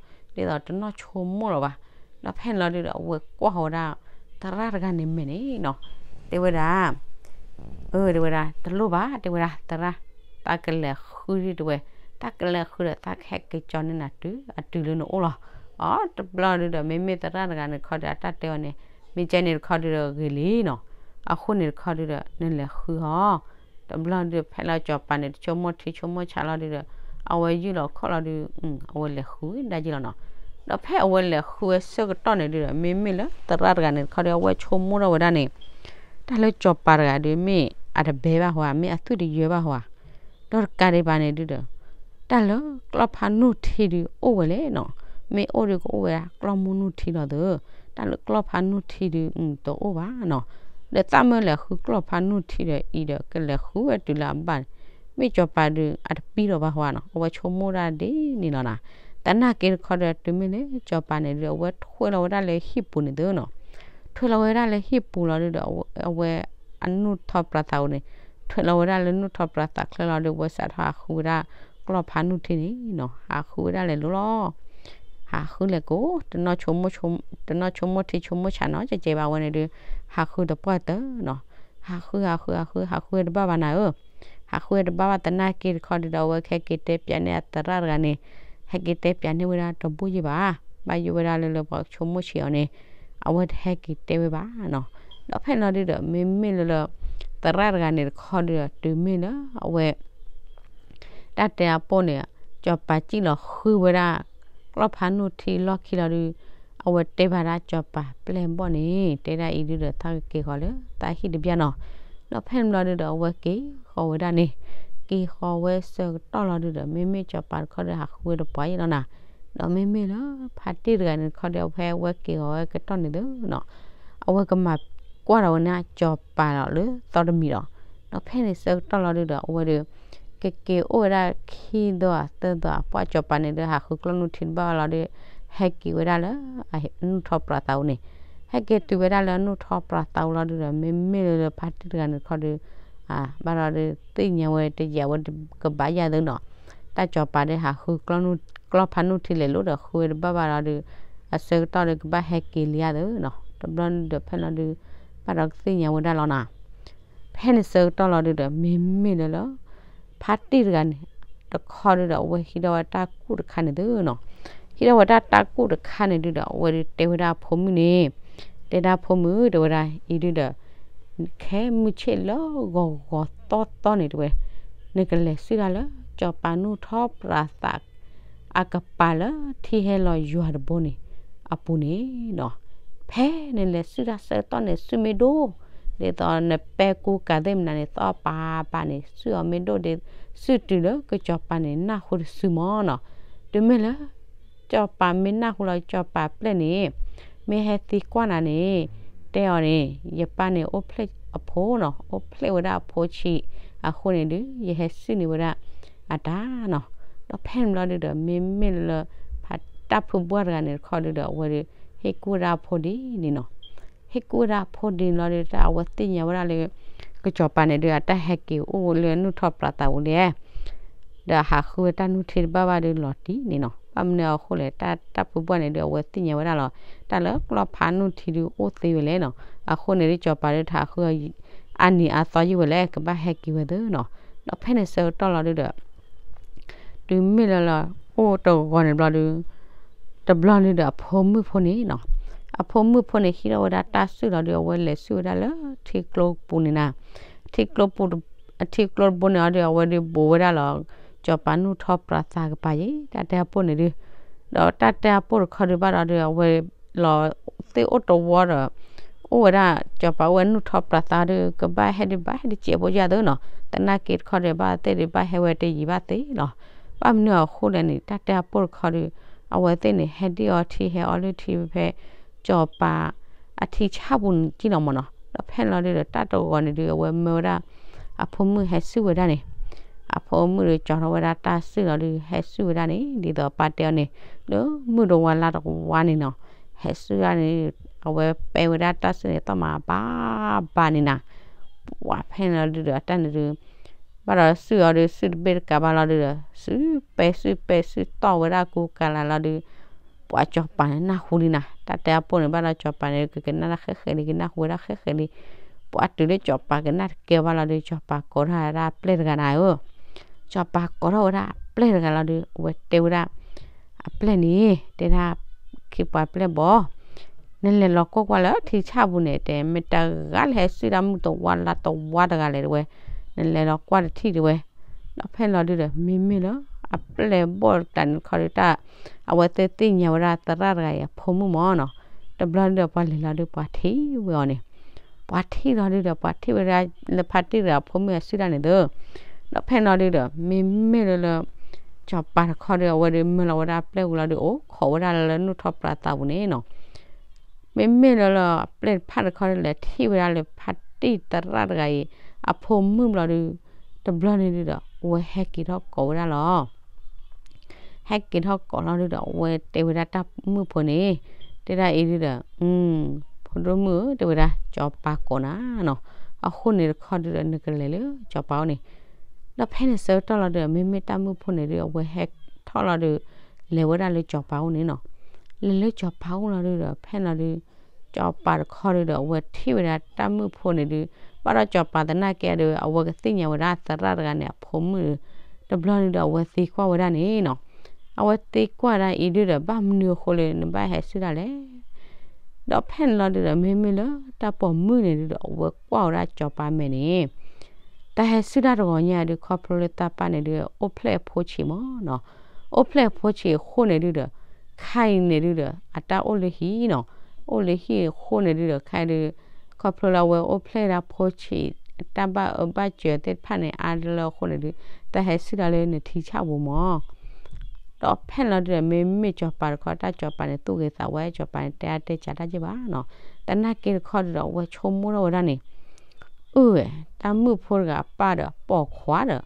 ဒ်သိးတနီၢ်ဆိကမိၣ်လီၤဘၣ်. ဒီးဖဲန့ၣ်လီၤဒုးဒီး အဝဲကွၢ်ဃီၤဝဲဒၣ် သရၣ်တဂၤန့ၣ်မဲာ်န့ၣ်နီၤ, တဲဝဲဒၣ် အၢ တဲဝဲဒၣ် တလိၣ်ဘၣ် တဲဝဲဒၣ် သရၣ်, သးကလဲၤဃုဒုးတဲဝဲ, သးကလဲၤဃုဒီး သးကဟဲက့ၤကၠီန့ၢ်နၤတုၤအတုၤလၢနအိၣ်လီၤ. အီ တဘျီဒုးဒီး မ့မ့ၢ်သရၣ်တဂၤန့ၣ်တခီဒီး အတၢ်တဲအီၤန့ၣ် မ့ၢ်ကဲန့ၣ်တခီဒုးဒီးဂ့ၤလံနီၤ, အဃိန့ၣ်တခီဒုးဒီး နလဲၤဃုဟီ တဘျီဒုးဖဲလၢစီၤပၤန့ၣ် တဆိကမိၣ်ထံဆိကမိၣ်ဆးလီၤဒုးဒီး အဝဲယုၢ်လီၤခီၣ်လီၤဒုး အဝဲလဲၤဃုဝဲဒၣ်ယ့ၢ်လီၤနီၤ. ဒီးဖဲအဝဲလဲၤဃုဝဲဆၢကတီၢ်န့ၣ်ဒုးဒီး မ့မ့ၢ်လၢသရၣ်တဂၤန့ၣ်တခီဒီး အဝဲဆိကမိၣ်ထီၣ်ဝဲဒၣ်န့ၣ် တၢ်လၢစီၤပၤတဂၤဒုး မ့ၢ်အတဘဲဘၣ်ဟီဧါ, မ့ၢ်အသွံၣ်တယၢဘၣ်ဟီဧါ, ဒီးတကးဒံးဘၣ်န့ၣ်ဒုးဒီး တၢ်လၢကျီၢ်ဖးနူၢ်ထံဒုးအိၣ်ဝဲလဲၣ်နီၤ, မ့ၢ်အိၣ်ဒုးကအိၣ်ဝဲဒၣ်ကျီၢ်မိၢ်နူၢ်ထံလီၤသု, တၢ်လၢကျီၢ်ဖးနူၢ်ထံဒုး တအိၣ်ဘၣ်နီၤ. ဒီးသးမ့ၢ်လဲၤဃုကျီၢ်ဖးနူၢ်ထံဒီးအံၤဒီး ကလဲၤဃုဝဲတုၤလၢအဘၣ်န့ၣ် မ့ၢ်စီၤပၤဒုး အတပံၢ်လီၤဘၣ်ဟီဧါနီၤ, အဝဲဆိကမိၣ်ဒၣ်ဒ်န့ၣ်လီၤနၤ. သနာ်က့တခီဒီး တုၤမ့ၢ်လၢစီၤပၤန့ၣ်ဒုး အဝဲထွဲလီၤဝဲဒၣ်လၢဟံၣ်ပူၤန့ၣ်သုနီၤ, ထွဲလီၤဝဲဒၣ်လၢဟံၣ်ပူၤလီၤဒုးဒီး အဝဲအနူၢ်ထီၣ်ပြးသးဧိၤန့ၣ် ထွဲလီၤဝဲဒၣ်လၢနူၢ်ထီၣ်ပြးသးချၢလီၤဒုး အဝဲစးထီၣ်ဟးဃုဝဲဒၣ် ကျီၢ်ဖးနူၢ်ထံန့ၣ်နီၤ, ဟးဃုဝဲဒၣ်လဲၤလိၤလီၤ. ဟးဃုလဲၤကိး တနီၢ်ဆိကမိၣ်ထံဆိကမိၣ်ဆးနီၤ ကဲကဲဘၣ်ဝဲန့ၣ်ဒုး ဟးဃုတပှၢ်တၢၢ်နီၤ, ဟးဃု ဟးဃု ဟးဃု ဟးဃုဝဲတဘၣ်ဘၣ်နၤဧၢ, ဟးဃုဝဲတဘၣ်ဘၣ်သနာ်က့တခီဒုးဒီး အဝဲကဟဲက့ၤတဲပၠးန့ၢ်အသရၣ်တဂၤန့ၣ်, ဟဲက့ၤတဲပၠးန့ၢ်ဝဲဒၣ်တဘူၣ်ယံၢ်ဘၣ်, ဘၣ်ယိၣ်ဝဲဒၣ်လၢလၢပှၤကဆိကမိၣ်ဆံးအီၤန့ၣ်, အဝဲတဟဲက့ၤတဲဝဲဘၣ်နီၤ. ဒီးဖဲန့ၣ်လီၤဒုးဒီး မ့မ့ၢ်လၢလၢ သရၣ်တဂၤန့ၣ်တခီဒုးဒီး တုၤမ့ၢ်လၢအဝဲ တၢ်တဲအပိၢ်န့ၣ် စီၤပၤစံၣ်လီၤဃုဝဲဒၣ် ကျီၢ်ဖးနူၢ်ထံလီၢ်ခံလီၤဒုး, အဝဲတဲဘၣ်ဒၣ်စီၤပၤပျဲၢ်ဘီၣ်န့ၣ် တဲဒၣ်အံၤဒုးဒီး သးကက့ၤဃီၤလၢသးဟံၣ်တဘျီနီၤ. ဒီးဖဲန့ၣ်ဘျီဒုးဒီး အဝဲက့ၤဃီၤဝဲဒၣ်န့ၣ်, က့ၤဃီၤဝဲဆၢကတီၢ်လီၤဒုးဒီး မ့မ့ၢ်စီၤပၤတခီဒီး ဟးဃုဝဲတပှၢ်ယံၢ်လီၤနၤ. ဒီးမ့မ့ၢ်လၢဖါတံၢ်တဂၤန့ၣ်တခီဒီး ဖဲအဝဲက့ၤဃီၤဝဲကတီၢ်န့ၣ်သုနီၤ, အဝဲကမၤကွၢ်ဒီးဝဲန့ၣ်စီၤပၤလီၤလၢသီတမံၤဒီး, ဒီးဖဲန့ၣ်ဆၢကတီၢ်လီၤဒုးဒီး အဝဲဒီး ကက့ၤအိၣ်ဝဲဒၣ်ခံသီသၢသီ ပှၢ်စီၤပၤန့ၣ်ဒီး ဟးဃုကျီၢ်နူၢ်ထံတဘၣ်လီၤဒီး ဟဲက့ၤဝဲဒၣ်လၢ နူၢ်ထီၣ်ပြးသးဧိၤန့ၣ်, ဟဲက့ၤတုၤဝဲဒၣ်လၢနူၢ်ထီၣ်ပြးသးဧိၤလီၤဒုးဒီး မ့မ့ၢ်လၢလၢဖါတံၢ်တဂၤန့ၣ်တခီဒီး ဘၣ်ဒီးဒုးသ့ၣ်ညါဝဲတယံာ်ဝဲကဘၣ်ယၢ်သုနီၤ, တၢ်စီၤပၤဒီးဟးဃု ကျီၢ်ဖးနူၢ်ထံလဲၤလိၤဒီး ဃုဝဲတဘၣ်ဘၣ်လီၤဒုး အဆၢကတီၢ်ဒီးကဘၣ်ဟဲက့ၤလံယၤသုနီၤ. တဘျီဒုးဒီးဖဲန့ၣ်လီၤဒုး ဘၣ်ဒီးကသ့ၣ်ညါဝဲဒၣ်လီၤနၤ. ဖဲန့ၣ်ဆၢကတီၢ်လီၤဒုးဒီး မ့မ့ၢ်လၢလၢ ဖါတံၢ်တဂၤန့ၣ် တခီဒုးဒီး အဝဲဟံးထီၣ်ဝဲတၢ်ကူၣ်တခါန့ၣ်သုနီၤ. ဟံးထီၣ်ဝဲဒၣ်တၢ်ကူၣ်တခါန့ၣ်ဒုးဒီး အဝဲဒုးတဲဝဲဒၣ်အဖိမုၣ်န့ၣ်, တဲဒၣ်ဖိမုၣ် တဲဝဲဒၣ်အံၤဒုးဒီး ခဲမုၢ်ဆ့ၣ်လၢဂီၤဂီၤသီသီန့ၣ်တဲဝဲ, နကလဲၤဆူၣ်ဒၣ်လၢ စီၤပၤနူၢ်ထီၣ်ပြးသး အကပၤလၢထံဟဲလီၤယွၤတဘိန့ၣ် အပူၤန့ၣ်နီၤ. ဖဲနလဲၤဆူၣ်တၢ်ဆၢကတီၢ်န့ၣ် ဆူၣ်မ့ၢ်ဒိၣ်, ဒ်သိးနပဲကူကၤသ့ၣ်မနုၤန့ၣ် သီၣ်ပၤပၤန့ၣ် ဆူၣ်အီၤမ့ၢ်ဒိၣ်ဒ် ဆူၣ်တုၤလၢကစီၤပၤန့ၣ် နၢ်ဟူတစုမၢ်နီၤ. တုၤမ့ၢ်လၢ စီၤပၤမ့ၢ်နၢ်ဟူလီၤ စီၤပၤပျဲၢ်န့ၣ် မ့ၢ်ဟဲသံကွၢ်နၤန့ၣ် တဲအီၤန့ၣ် ယပၢ်န့ၣ်အိၣ်ဖျဲၣ်အဖိနီၤ, အိၣ်ဖျဲၣ်ဝဲဒၣ်အဖိဆံးအဃိန့ၣ်ဒုး ယဟဲဆူၣ်န့ၢ်ဝဲဒၣ်အတၢ်နီၤ. ဒီးဖဲန့ၣ်ဘျီဒုးဒီး မ့မ့ၢ်လၢ ဖါတၢ်ဖုဘှၢ်တဂၤန့ၣ်တခီဒုးဒီး အဝဲဒီး ဟ့ၣ်ကူၣ်ဝဲဒၣ်အဖိဒ်န့ၣ်နီၤ. ဟ့ၣ်ကူၣ်ဝဲဒၣ်အဖိဒ်န့ၣ်လီၤဒုး တၢ်အဝဲသ့ၣ်ညါဝဲဒၣ်လၢ ကစီၤပၤန့ၣ်ဒုး အတၢ်ဟဲက့ၤအိၣ်လၢနူၢ်ထီၣ်ပြးသးပူၤလဲၣ် ဒီးဟးဃုဝဲတၢ်နူၢ်ထံတဘၣ်ဘၣ်ဒုးလီၤတံၢ်န့ၣ်နီၤ. ဘၣ်မနုၤအဃိလဲၣ် တၢ်တၢ်ဖုဘှၢ်န့ၣ်ဒုး အဝဲသ့ၣ်ညါဝဲဒၣ်လီၤ တၢ်လၢကျီၢ်ဖးနူၢ်ထံဒုးအိၣ်သ့ဝဲလဲၣ်နီၤ. အဃိန့ၣ်ဒုး စီၤပၤဒုးတဟးဃု အါနံၤအါသီယံာ်ဝဲလဲၣ် ကဘၣ်ဟဲက့ၤဝဲသုနီၤ. ဒီးဖဲန့ၣ်ဆၢကတီၢ်လီၤဒုးဒီး တုၤမ့ၢ်လၢလၢ အိၣ်တဂီၤန့ၣ်ဘျီဒုး တဘျီန့ၣ်ဒီးအဖိမုၣ်ဖိန့ၣ်နီၤ, အဖိမုၣ်ဖိန့ၣ် ဟံးထီၣ်ဝဲဒၣ်တၢ်စုၣ်လီၤဒုး အဝဲလဲၤစုၣ်ဝဲဒၣ်လၢထံကျိပူၤန့ၣ်နၤ. ထံကျိပူၤ ထံကျိတဘိန့ၣ်အီၤဒုး အဝဲဒုးဘူးဝဲဒၣ်လီၤ စီၤပၤနူၢ်ထီၣ်ပြးသးကပၤယံၤ တၢ်တဲအပိၢ်န့ၣ်ဒုး, ဒီးတၢ်တဲအပိၢ်တခီဒုးဘၣ်ဒီးဒုး အဝဲလီၤသ့ၣ်အိၣ်တဝီဒီး အိၣ်ဝဲဒၣ် စီၤပၤအိၣ်ဝဲနူၢ်ထီၣ်ပြးသးဒုး ကဘၣ်ဟဲဒုးဘၣ်ဟဲဒုးစဲးဖိယၢ်သုနီၤ, သနာ်က့တခီဒုးဘၣ်သ့ၣ်ဒုးဘၣ်ဟဲဝဲတယံာ်ဘၣ်သ့လီၤ. ဘၣ်မနုၤအဃိလဲၣ်န့ၣ် တၢ်တဲအပိၢ်တခီဒုး အဝဲသ့ၣ်န့ၣ် ဟဲဒံၣ်အီထံဟဲအီလုၢ်ထံဖဲ စီၤပၤ အထံဆၣ်ပူၤန့ၣ်ကံလီၤမၢ်နီၤ. ဒီးဖဲန့ၣ်လီၤဒုးဒီး တၢ်တဂီၤန့ၣ်ဒုး အဝဲမၢဝဲဒၣ် အဖိမုၣ်ဟဲစုၣ်ဝဲဒၣ်န့ၣ်, အဖိမုၣ်ဒုးကၠီထီၣ်ဝဲဒၣ်တၢ်စုၣ်လီၤဒုး ဟဲစုၣ်ဝဲဒၣ်န့ၣ် ဒ်သိးပၢ်တဲအီၤန့ၣ် လၢမုၢ်တဝါလါတဝါန့ၣ်နီၤ, ဟဲစုၣ်ဒၣ်န့ၣ် အဝဲပဲဝဲဒၣ်တၢ်စုၣ်န့ၣ် သီၣ်မးဘၣ်ဘၣ်န့ၣ်နၤ, ပှၤဖဲန့ၣ်လီၤဒုးဒီး အတၢ်န့ၣ်ဒုး ဘၣ်ဒီးစုၣ်အီၤဒုး စုၣ်တဘ့ၣ်တကးဘၣ်လီၤဒုးဒီး စုၣ်ပဲစုၣ်ပဲစုၣ်တီၢ်ဝဲဒၣ် ကူကၤလၤလီၤဒုး ပှၤစီၤပၤန့ၣ်နၢ်ဟူလံနၤ, တၢ်တဲအပိၢ်န့ၣ် ဘၣ်ဒီးစီၤပၤန့ၣ် ကကနၣ်တၢ်ဃဲဃဲလံ ကနၢ်ဟူဝဲဒၣ်ဃဲဃဲလံ, ပှၤတုၤလၢစီၤပၤကနၣ်တကဲဘၣ်လီၤဒုး စီၤပၤကိးထီၣ်ဝဲဒၣ်ပျဲၢ်တဂၤနၤဧၢ, စီၤပၤကိးထီၣ်ဝဲဒၣ်ပျဲၢ်တဂၤလီၤဒုး အဝဲတဲဝဲဒၣ် အပျဲၢ်န့ၣ် တဲဒၣ် ခံပှၤပျဲၢ်ဘီ နလဲၤလီၤကွၢ်ကွၢ်လၢထံဆၣ်ပူၤန့ၣ် တဲ မ့ၢ်တဂၤလၢဟဲစုၣ်ဒၣ်မုၢ်တဝါလါတဝါတဂၤလဲၣ်တဲဝဲ, နလဲၤလီၤကွၢ်တထံၣ်တဲဝဲ, ဒီးဖဲလီၤဒုးဒီး မ့မ့ၢ်လၢ အပျဲၢ်ဘီၣ်တဂၤန့ၣ်တခီဒုး တၢ် အဝဲသ့ၣ်သ့ၣ်ညါဝဲဒၣ်သရၣ်တဂၤအံၤအဖိမုၣ်မၢ်နီၤ, တဘျီဒုးဒီးပှၤလဲၤလီၤဒုးပှၤထံၣ်ဝဲအီၤန့ၣ်, ပှၤထံၣ်လီၤဒုးဒီးပှၤထံၣ်ဝဲဒၣ် လၢဖါတံၢ်တဂၤအဖိမုၣ်အစုၣ်တၢ်န့ၣ်သု, ဒီးဖဲလီၤဒုးဒီး မ့မ့ၢ်လၢလၢ စီၤပၤတခီဒုး အဝဲဒုးမၢလီၤဝဲဒၣ်ပျဲၢ်ဝံၤလီၤဒုး အိၣ်ခိးဝဲဒၣ်လၢလၢနူၢ်ထီၣ်ပြးသးပူၤန့ၣ်နီၤ မ့မ့ၢ်လၢလၢပျဲၢ်တဖၣ်တခီဒုး လဲၤထံၣ်ဝဲဒၣ်လၢဖါတံၢ်သရၣ်တဂၤအံၤ အဖိမုၣ်ဘျီဒုး တဘျီန့ၣ်ဒုးဒီး အဝဲဟဲက့ၤထီၣ်ကိးဝဲဒၣ်လီၤ. ဟဲက့ၤထီၣ်ကိးလီၤဒုဒီး အဝဲတဲဝဲဒၣ်တၢ်မုၣ်ဖိန့ၣ်, တဲဒၣ်အံၤဒုဒီး, ဖိဒိၣ်မုၣ်ဧၢ, တဲဝဲဒၣ် စီၤပၤကိးနၤနီၤ, အဃိန့ၣ်တခီဒုဒီး နကလဲၤလၢစီၤပၤအိၣ်န့ၣ်. ဒီးဖဲန့ၣ်ဆၢကတီၢ်လီၤဒုဒီး မ့မ့ၢ်တၢ်မုၣ်ဖိန့ၣ်ဒု အဝဲဟဲထီၣ်လီၤဒု, လဲၤဝဲဒၣ်လၢစီၤပၤအိၣ်န့ၣ်နီၤ. လဲၤလၢစီၤပၤအိၣ်လီၤဒုဒီး ဖဲလီၤဒု စီၤပၤတခီဒုဒီး အဝဲထံၣ်ဝဲဒၣ်တၢ်မုၣ်ဖိန့ၣ်ဒု, ဘၣ်ဒီးစီၤပၤသနာ်က့ဒု အဝဲကသ့ၣ်ညါဝဲဒၣ်သရၣ်တဂၤန့ၣ် အဖိမုၣ်ဒု, တဘျီဒုဒီးအဝဲသံကွၢ်ဝဲဒၣ်န့ၣ်နီၤ. အဝဲသံကွၢ်ဒၣ်အံၤဒုဒီး ဘၣ်မနုၤအဃိလၢနဘၣ်ဟဲစုဒၣ်လဲၣ်. ဒီးဖဲန့ၣ်လီၤဒုဒီး မ့မ့ၢ်လၢတၢ်ပိာ်မုၣ်န့ၣ်ဒုဒီး အဝဲကွၢ်ဝဲဒၣ်စီၤပၤမဲာ်န့ၣ် တၢ်ဟဲစုဒၣ်တဂီၤညါဒု ခီဖျိလၢသးပၢ်န့ၣ်ဒု အိၣ်ဖျဲၣ်အဖိဆံးမးနီၤ. အိၣ်ဖျဲၣ်အဖိဆံးအဃိန့ၣ်ဒုဒီး ခဲအံၤန့ၣ်ဒုဒီး အတၢ်အိၣ်လၢဟံၣ်နီၤ. အိၣ်လၢဟံၣ်အဃိန့ၣ်ဒုဒီး ခဲအံၤဒု ခီဖျိလၢအဝဲအိၣ်ဖျဲၣ်ဒၣ်ဖိဆံး တၢ်ဘၣ်အၢဘၣ်စၢၤသ့ၣ်တဖၣ်န့ၣ် အါတလၢအဃိန့ၣ်ဒု တၢ်ဟဲစုဒၣ်လၢနထံဆၣ်ပူၤမး ဒီးဖဲန့ၣ်လီၤဒုဒီး မ့မ့ၢ်စီၤပၤတခီ တၢ်စီၤပၤန့ၣ် သူၣ်ဂ့ၤသးဝါ စီၤပၤန့ၣ် တဲအါတဲစှၤတၢ်က့ၢ်ဘၣ်နီၤ. သနာ်က့တခီဒုဒီး အဝဲဆိကမိၣ်ထီၣ်ဝဲဒၣ်န့ၣ်, အၢဝဲ တၢ်မုၣ်ဖိတဂၤအပၢ်ဒီးပိာ်ခွါဒီး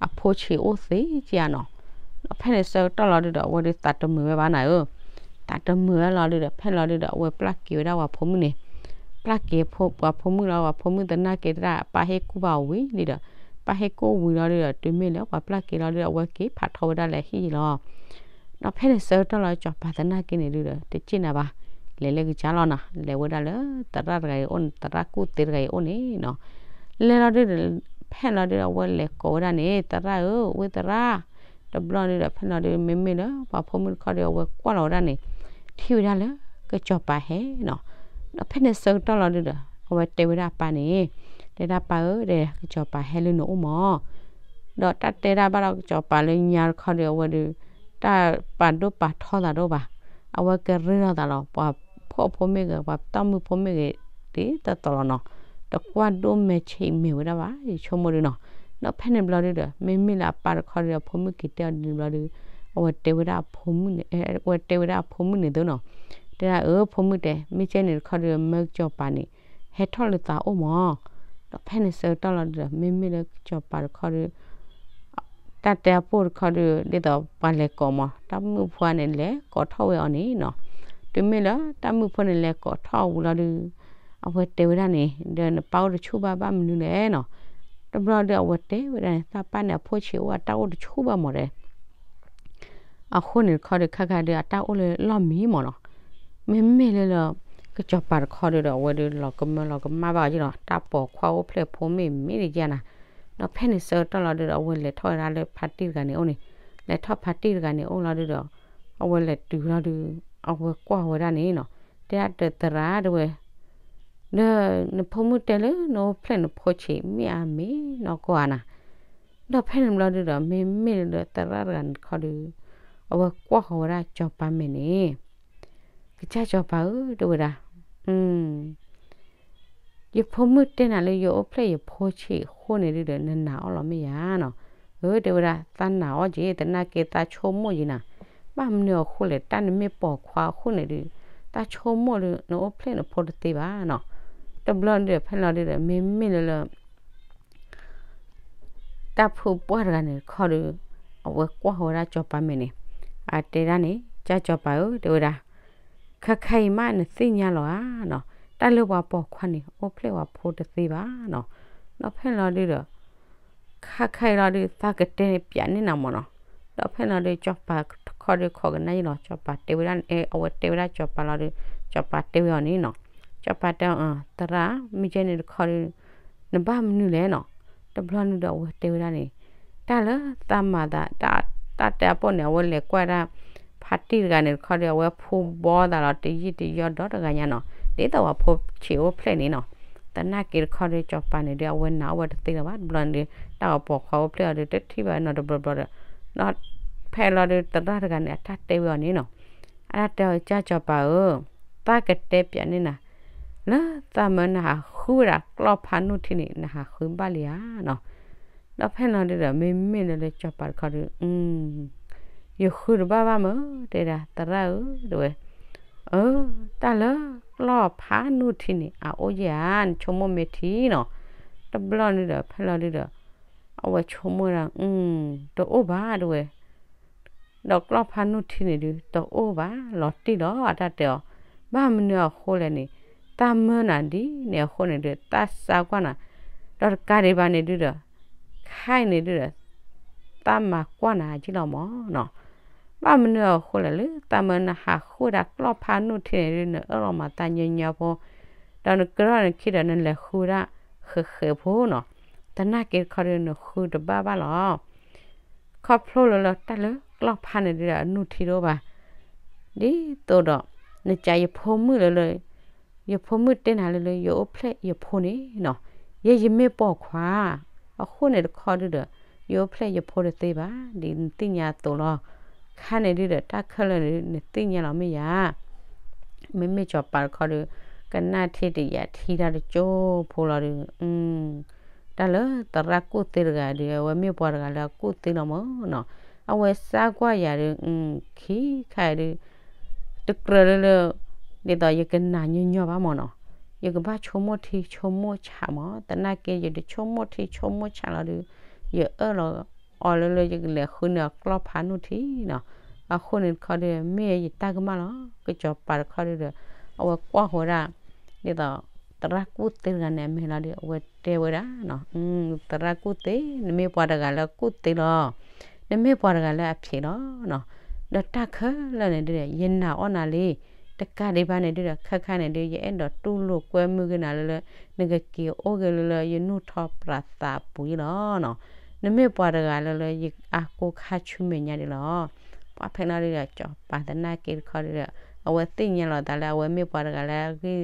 အဖိဆံးအိၣ်သ့ကဧါနီၤ. ဒီးဖဲန့ၣ်ဆၢကတီၢ်လီၤဒုဒီး အဝဲဒုသးတမုာ်ဝဲဘၣ်နၤဧၢ. သးတမုာ်ဝဲလီၤဒုဒီး ဖဲန့ၣ်လီၤဒုဒီး အဝဲပျၢ်က့ၤဝဲဒၣ်ပှၤဖိမုၣ်န့ၣ်, ပျၢ်က့ၤပှၤဖိမုၣ်လီၤ. ပှၤဖိမုၣ်သနာ်က့တၢ် ပၢ်ဟ့ၣ်ကူၣ်ဘၣ်အီၤဝံၤလံဒီး ပၢ်ဟ့ၣ်ကူၣ်ဝံၤလီၤဒုဒီး တုၤမ့ၢ်လၢပှၤပျၢ်က့ၤလီၤဒုဒီး အဝဲက့ၤဖးထီဝဲဒၣ်လၢဟံၣ်လီၤ. ဒီးဖဲန့ၣ်ဆၢကတီၢ်လီၤ စီၤပၤသနာ်က့န့ၣ်ဒုဒီး တစ့ၣ်နၤဘၣ်, လဲၤလၢကစၢ်လီၤနီၤ, လဲၤဝဲဒၣ်လၢသရၣ်တဂၤအံၤအိၣ်န့ၣ် သရၣ်ကူၣ်သ့တဂၤအံၤအိၣ်န့ၣ်နီၤ. လဲၤလီၤဒုဒီး ဖဲန့ၣ်လီၤဒုဒီး အဝဲလဲၤကိးဝဲဒၣ်န့ၣ် သရၣ်ဧၢ ဝ့ၢ်သရၣ်, တဘျီဒုဒီး ဖဲန့ၣ်လီၤဒု မ့မ့ၢ်လၢပှၤဖိမုၣ်တခီဒု အဝဲကွၢ်လီၤဝဲဒၣ်န့ၣ် ထံၣ်ဝဲဒၣ်လၢကစီၤပၤဟဲနီၤ. ဒီးဖဲန့ၣ်ဆၢကတီၢ်လီၤဒုဒီး အဝဲတဲဝဲဒၣ်အပၢ်န့ၣ်, တဲဒၣ်ပၢ်ဧၢ တဲကစီၤပၤဟဲလၢနအိၣ်မး ဒီးတၢ်တဲဒၣ်ဘၣ်ဒီးကစီၤပၤလၢညါတခီဒီး အဝဲဒု တၢ်ပာ်ဒိၣ်ပာ်ထီသးတအိၣ်ဘၣ်. အဝဲကရ့လိာ်သးလီၤ ပှၤဖှီၣ်ဖိမ့ၢ်ဂ့ၤ ပှၤတၢ်မုၣ်ဖိမ့ၢ်ဂ့ၤ ဒ်သိးသိးလီၤနီၤ. တကွၢ်ဒိၣ်မဲာ်ဆံးမဲာ်ဝဲဒၣ်ဘၣ် ယဆိကမိၣ်ဒုနီၤ. ဒီးဖဲန့ၣ်ဘျီဒုဒီး မ့မ့ၢ်လၢအပၢ်တခီဒီး အဖိမုၣ်က့ၤတဲအီၤဒ်န့ၣ်ဘျီဒု အဝဲတဲဝဲဒၣ်အဖိမုၣ်န့ၣ်, အဝဲတဲဝဲဒၣ်အဖိမုၣ်န့ၣ်သိးနီၤ. တဲဒၣ်အၢ ဖိမုၣ်တဲ မ့ၢ်ကဲန့ၣ်တခီဒီး မၢကစီၤပၤန့ၣ် ဟဲထီၣ်လၢသးအိၣ်မး. ဒီးဖဲန့ၣ်ဆၢကတီၢ်လီၤဒုဒီး မ့မ့ၢ်လၢကစီၤပၤတခီဒီး တၢ်တဲအပိၢ်တခီဒီး ဒ်သိးပှၤလဲၤကိးမး တၢ်မုၣ်ဖိန့ၣ် လဲၤကိးထီၣ်ဝဲအီၤန့ၣ်နီၤ. တုၤမ့ၢ်လၢတၢ်မုၣ်ဖိန့ၣ် လဲၤကိးထီၣ်အဝံၤလီၤဒု အဝဲတဲဝဲဒၣ်န့ၣ် ဒီးနပၢ်အိၣ်တဆူၣ်ဘၣ် ဘၣ်မနုၤလဲၣ်နီၤ. တဘျီဒု အဝဲတဲဝဲဒၣ်န့ၣ် သးပၢ်န့ၣ် အဖိဆံးအိၣ် အတၢ်အိၣ်တဆူၣ်ဘၣ်မးတဲ အဃိန့ၣ်တခီဒီး ခါခါဒီး အတၢ်အိၣ်လၢလီၢ်မံမးနီၤ. မ့မ့ၢ်လၢလၢ ကစီၤပၤတခီဒီး အဝဲဒီးလီၤကမၢလီၤကမၣ်ဘၣ်အီၤက့လီၤ. တၢ်ပိာ်ခွါအိၣ်ဖျဲၣ်ဖိမ့ၢ်မ့ၢ်ဒ်ကဲနၤ. ဒီးဖဲန့ၣ်ဆၢကတီၢ်လီၤဒုဒီး အဝဲလဲၤထီၣ်ဝဲဒၣ်လၢဖါတံၢ်တဂၤန့ၣ်အိၣ်န့ၣ်, လဲၤထီၣ်ဖါတံၢ်တဂၤန့ၣ်အိၣ်လီၤဒုဒီး အဝဲလဲၤတုၤလီၤဒု အဝဲကွၢ်ဝဲဒၣ်န့ၣ်နီၤ. တဲဒၣ်တသရၣ်တဲဝဲ ဒီးနဖိမုၣ်တဲလၢနအိၣ်ဖျဲၣ်နဖိဆံး မ့ၢ်အါမ့ၢ်နီၢ်ကီၢ်ဧါနၤ. ဒီးဖဲန့ၣ်ဘျီဒုဒီး မ့မ့ၢ်လၢသရၣ်တဂၤန့ၣ်တခီဒီး အဝဲကွၢ်ဃီၤဝဲဒၣ်စီၤပၤမဲာ်န့ၣ်, ကစၢ်စီၤပၤဧၢ တဲဝဲဒၣ်, ယဖိမုၣ်တဲနၤလၢယအိၣ်ဖျဲၣ်ယဖိဆံးအဃိန့ၣ်ဒုဒီး နနာ်အီၤလီၤမ့ၢ်ဧါနီၤ. အၢ တဲဝဲဒၣ် သးနာ်အီၤက့ၤ သနာ်က့သးဆိကမိၣ်က့ၤနၤ, ဘၣ်မနုၤအဃိလဲၣ် တၢ်နမ့ၢ်ပိာ်ခွါအဃိန့ၣ်ဒုး သးဆိကမိၣ်ဒုး နအိၣ်ဖျဲၣ်နဖိတသ့ဘၣ်နီၤ. တဘျီဒုး ဖဲလီၤဒုးဒီး မ့မ့ၢ်လၢလၢ တၢ်ဖုပှၢ်တဂၤန့ၣ်တခီဒီး အဝဲကွၢ်ဃီၤဝဲဒၣ်စီၤပၤမဲာ်န့ၣ်, အတဲဒၣ်န့ၣ် ကၢ်စီၤပၤဧၢ တဲဝဲဒၣ်, ခဲခါအံၤမးနသ့ၣ်ညါလီၤဧါနီၤ, တၢ်လၢပှၤပိာ်ခွါန့ၣ် အိၣ်ဖျဲၣ်ပှၤဖိတသ့ဘၣ်နီၤ. ဒီးဖဲလီၤဒုးဒီး ခဲခါအံၤလီၤဒုး သးကတဲပၠးန့ၢ်နၤမးနီၤ. ဒီးဖဲလီၤဒုးစီၤပၤတခီဒီးခိးကနၣ်ယလီၤ, စီၤပၤတဲဝဲဒၣ် အဝဲတဲဝဲဒၣ်စီၤပၤလီၤဒုး စီၤပၤတဲဝဲအီၤန့ၣ်နီၤ. စီၤပၤတဲအီၤ သရၣ် မ့ၢ်ကဲန့ၣ်တခီဒီး နဘၣ်မနုၤလဲၣ်နီၤ. တဘျီန့ၣ်ဒီးအဝဲတဲဝဲဒၣ်န့ၣ်, တၢ်လၢသးမၤသး တၢ်တဲအပိၢ်န့ၣ် အဝဲလဲၤကွၢ်ဒၣ် ဖါတံၢ်တဂၤန့ၣ်တခီဒီး အဝဲဖူဘီသးလီၤတယံာ်တယီဒီတဂၤညါနီၤ. ဒ်သိးပှၤဖိဆံးအိၣ်ဖျဲၣ်န့ၣ်နီၤ. သနာ်က့တခီဒီး စီၤပၤန့ၣ်ဒီး အဝဲနာ်အီၤဝဲတသ့လၢၤဘၣ်. တဘျီန့ၣ်ဒီး တၢ်ဂီၤပိာ်ခွါအိၣ်ဖျဲၣ်အီၤဒီး တထံၣ်ဘၣ်နီတဘျီဘျီဒီး ဒီးဖဲလီၤဒုးသရၣ်တဂၤန့ၣ် အတၢ်တဲဝဲအီၤန့ၣ်နီၤ. အတၢ်တဲအီၤ ကၢ်စီၤပၤဧၢ, သးကတဲပၠးန့ၢ်နၤ, လၢသးမၢနဟးဃုဝဲဒၣ်ကျီၢ်ဖးနုၢ်ထံန့ၣ် နဟးဃုဘၣ်လံဧါနီၤ. ဒီးဖဲလီၤဒုးဒီး မ့မ့ၢ်လၢလၢစီၤပၤတခီဒီး ယဃုတဘၣ်ဘၣ်မၢ် တဲဒၣ် သရၣ်ဧၢ တဲဝဲ, အၢ တၢ်လၢကျီၢ်ဖးနုၢ်ထံန့ၣ် အအိၣ်ယဲၢ်ဧါ နဆိကမိၣ်မ့ၢ်ထံနီၤ. တဘျီဒုးဒီး ဖဲလီၤဒုးဒီး အဝဲဆိကမိၣ်ဒၣ် တအိၣ်ဘၣ် တဲဝဲ. ဒီးကျီၢ်ဖးနူၢ်ထံန့ၣ်ဒုး တအိၣ်ဘၣ် လီၤတံၢ်လီၤ အတၢ်တဲအီၤ. ဘၣ်မနုၤအဃိလဲၣ်န့ၣ် တၢ်မၢနၤဒ်န့ၣ်အဃိန့ၣ်ဒုး တၢ်စါကွၢ်နၤ, ဒီးတကးဒံးဘၣ်န့ၣ်ဒုးဒီး ခဲအံၤန့ၣ်ဒုးဒီး တၢ်မၤကွၢ်နၤက့လီၤမၢ်နီၤ. ဘၣ်မနုၤအဃိလဲၣ် လၢတၢ်မၢနဟးဃုာ်ဒၣ်ကျီၢ်ဖးနူၢ်ထံန့ၣ်ဒုး နအၢၣ်လီၤမၤသးညီညီဖိ, ဒီးနကရၢၢ်နခံဒီးနလဲၤဃုဒၣ်ဃဲးဃဲးဖိနီၤ, သနာ်က့တခီဒုးနဃုတဘၣ်ဘၣ်လီၤ. ခီဖျိလၢလၢတၢ်လၢကျီၢ်ဖးန့ၣ်ဒုးဒီး အနူၢ်ထံတအိၣ်ဘၣ်. ဒ်သိးဒီး နကးယဖိမုၣ်လၢလၢ ယဖိမုၣ်တဲနၤလၢလၢ ယအိၣ်ဖျဲၣ်ယဖိန့ၣ်နီၤ, ယဲယမ့ၢ်ပိာ်ခွါ, အဃိန့ၣ်တခီဒုးဒီး ယအိၣ်ဖျဲၣ်ယဖိတသ့ဘၣ်, ဒ်နသ့ၣ်ညါအသိးလီၤ. ခါန့ၣ်ဒုးဒီး တၢ်ခဲလၢာ်န့ၣ်ဒုး နသ့ၣ်ညါလီၤမ့ၢ်ယၤ မ့မ့ၢ်စီၤပၤတခီဒုး ကနၣ်ထံတယာ်ထံတၢ်တကၠိဖိလီၤဒုး, တၢ်လၢသရၣ်ကူၣ်သ့တဂၤဒုး အဝဲမ့ၢ်ပှၤတဂၤလၢအကူၣ်သ့လီၤမၢ်နီၤ, အဝဲစါကွၢ်ယၤဒုး ခံခါဒုး တကြၢးလၢလၢ ဒ်သိးယကနာ်ညီညီဘၣ်မၢ်နီၤ, ယကဘၣ်ဆိကမိၣ်ထံဆိကမိၣ်ဆးမၢ်, သနာ်က့ ယတဆိကမိၣ်ထံဆိကမိၣ်ဆးလီၤဒုး ယအၢၣ်လီၤအီၤလၢလၢ ယကလဲၤဃုန့ၢ်အီၤကျီၢ်ဖးနူၢ်ထံနီၤ, အဃိန့ၣ်တခီဒုး မ့ၢ်ယတၢ်ကမၣ်လီၤ. ကစီၤပၤတခီဒုးဒီး အဝဲကွၢ်ဃီၤဝဲဒၣ် ဒ်သိး သရၣ်ကူၣ်သ့တဂၤန့ၣ်အမဲာ်လီၤဒုး အဝဲတဲဝဲဒၣ် သရၣ်ကူၣ်သ့ နမ့ၢ်ပှၤတဂၤလၢအကူၣ်သ့လီၤ, နမ့ၢ်ပှၤတဂၤလၢအဖျဲးလီၤနီၤ, ဒီးတၢ်ခဲလၢာ်န့ၣ်ဒုးဒီး ယနာ်အီၣ်နၤလံ, တကးဒံးဘၣ်န့ၣ်ဒုးဒီး ခဲခါန့ၣ်ဒုး ယအဲၣ်ဒိးတူၢ်လိာ်ကွဲမုာ်က့ၤနၤလၢလၢ နကက့ၤအိၣ်က့ၤလၢလၢယနူၢ်ထီၣ်ပြးသးအပူၤယလီၤနီၤ, နမ့ၢ်ပှၤတဂၤလၢလၢယအါကိးခါဆူမဲာ်ညါဒံးလီၤ. ပှၤဖဲလီၤဒုးဒီး စီၤပၤသနာ်က့တခီဒုးဒီး အဝဲသ့ၣ်ညါလီၤသးလၢအဝဲမ့ၢ်ပှၤတဂၤလၢ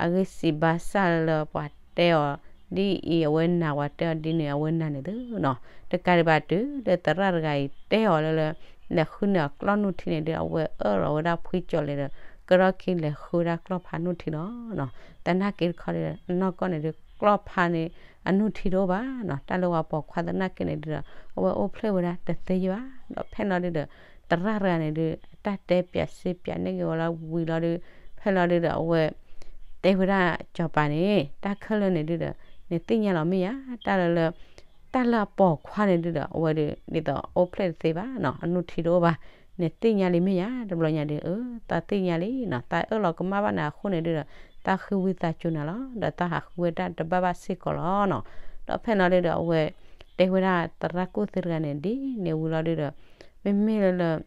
အဂံၢ်စံးဘါစၢ်လၢလၢပှၤတဲအီၤဒ်အံၤ အဝဲနာ် ပှၤတဲအီၤဒ်န့ၣ် အဝဲနာ်န့ၣ်သုနီၤ, တကးဒံးဘၣ်တုၤလၢသရၣ်တဂၤအံၤတဲအီၤလၢလၢ လဲၤဃုန့ၢ်အီၤကျီၢ်နူၢ်ထံန့ၣ်ဒုး အဝဲအၢၣ်လီၤဝဲဒၣ်ဖှံကၠီၤလဲၤဒီး ကရီၢ်ခံလဲၤဃုဒၣ်ကျီၢ်ဖးနူၢ်ထံလီၤနီၤ, သနာ်က့တခီဒုး အနီၢ်ကီၢ်န့ၣ်ဒုး ကျီၢ်ဖးန့ၣ် အနူၢ်ထံတအိၣ်ဘၣ်နီၤ, တၢ်လၢပှၤပိာ်ခွါသနာ်က့န့ၣ်ဒုးဒီး အဝဲအိၣ်ဖျဲၣ်ဝဲဒၣ်တသ့ယဘၣ်, ဒီးဖဲလီၤဒုးဒီး သရၣ်တဂၤန့ၣ်ဒုး အတၢ်တဲပၠးစ့ပၠးန့ၢ်က့ၤဝဲလီၤဝံၤလီၤဒုး ဖဲလီၤဒုးဒီး အဝဲ တဲဝဲဒၣ်စီၤပၤန့ၣ် တၢ်ခဲလၢာ်န့ၣ်ဒုးဒီး နသ့ၣ်ညါလီၤမ့ၢ်ယၤ တၢ်လၢလၢ တၢ်လၢအပိာ်ခွါန့ၣ်ဒုးဒီး အဝဲဒုး ဒ်သိးအိၣ်ဖျဲၣ်တသ့ဘၣ်နီၤ, အနူၢ်ထံတအိၣ်ဘၣ်, နသ့ၣ်ညါလံမ့ၢ်ယၤ တဘျီညါဒုး အၢ သးသ့ၣ်ညါလံနီၤ, သးအၢၣ်လီၤကမၣ်ဘၣ်နၤအဃိန့ၣ်ဒုးဒီး သးဃုဝံသးစူၤနၤလီၤ, ဒီးသးဟးဃုဝဲဒၣ်တဘၣ်ဘၣ်စ့ၢ်ကီးလီၤနီၤ, ဒီးဖဲလီၤဒုးဒီး အဝဲ တဲဝဲဒၣ်သရၣ်ကူၣ်သ့တဂၤန့ၣ် ဒ်န့ၣ်ဝံၤလီၤဒုးဒီး မ့မ့ၢ်လၢလၢ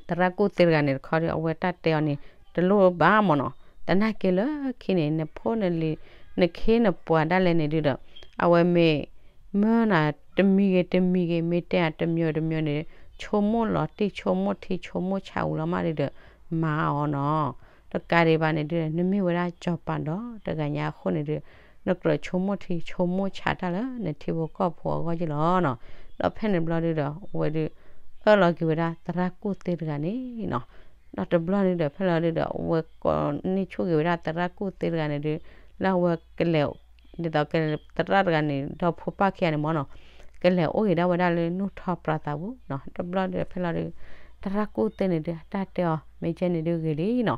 သရၣ်ကူၣ်သ့တဂၤန့ၣ်တခီဒီး အဝဲတၢ်တဲအီၤန့ၣ် တလိၣ်ဘၣ်မၢ်နီၤ, သနာ်က့လၢခံန့ၣ် နဖိနလံၤ နခ့နပှၤဒၣ်လဲာ်န့ၣ်ဒုးဒီး အဝဲမ့ၢ် မၢနၤတမံၤဂ့ၤတမံၤဂ့ၤ မ့ၢ်တဲအတမျိုးတမျိုးန့ၣ် ဆိကမိၣ်လီၤတံၢ်ဆိကမိၣ်ထံဆိကမိၣ်ဆးဝံၤလီၤမးဒုးဒီး မၤအီၤနီၤ, တကးဒံးဘၣ်န့ၣ်ဒုး နမ့ၢ်ဝဲဒၣ်စီၤပၤဒီတဂၤညါအဃိန့ၣ်ဒုး နကြၢးဆိကမိၣ်ထံဆိကမိၣ်ဆးတၢ်လၢနထံဖိကီၢ်ဖိအဂီၢ်ယ့ၣ်လီၤနီၤ, ဒီးဖဲန့ၣ်တဘျီဒုးဒီး အဝဲဒုး အၢၣ်လီၤက့ၤဝဲဒၣ်သရၣ်ကူၣ်သ့တဂၤန့ၣ်နီၤ, ဒီးတဘျီဒုးဒီး ဖဲလီၤဒုးဒီး အဝဲကိးန့ၢ်ဆူၣ်က့ၤဝဲဒၣ်သရၣ်ကူၣ်သ့တဂၤန့ၣ်ဒုး လၢအဝဲကလဲၤ ဒ်သိးက သရၣ်တဂၤန့ၣ် ဒီဖိပၢ်ခံဂၤန့ၣ်မၢ်နီၤ, ကလဲၤအိၣ်က့ၤဒၣ်ဝဲဒၣ်လၢနူၢ်ထီၣ်ပြးသးပူၤနီၤ, တဘျီဒုးဖဲလီၤဒုး သရၣ်ကူၣ်သ့န့ၣ်ဒုး အတၢ်တဲအီၤ မ့ၢ်ကဲန့ၣ်ဒုးဂ့ၤလံနီၤ,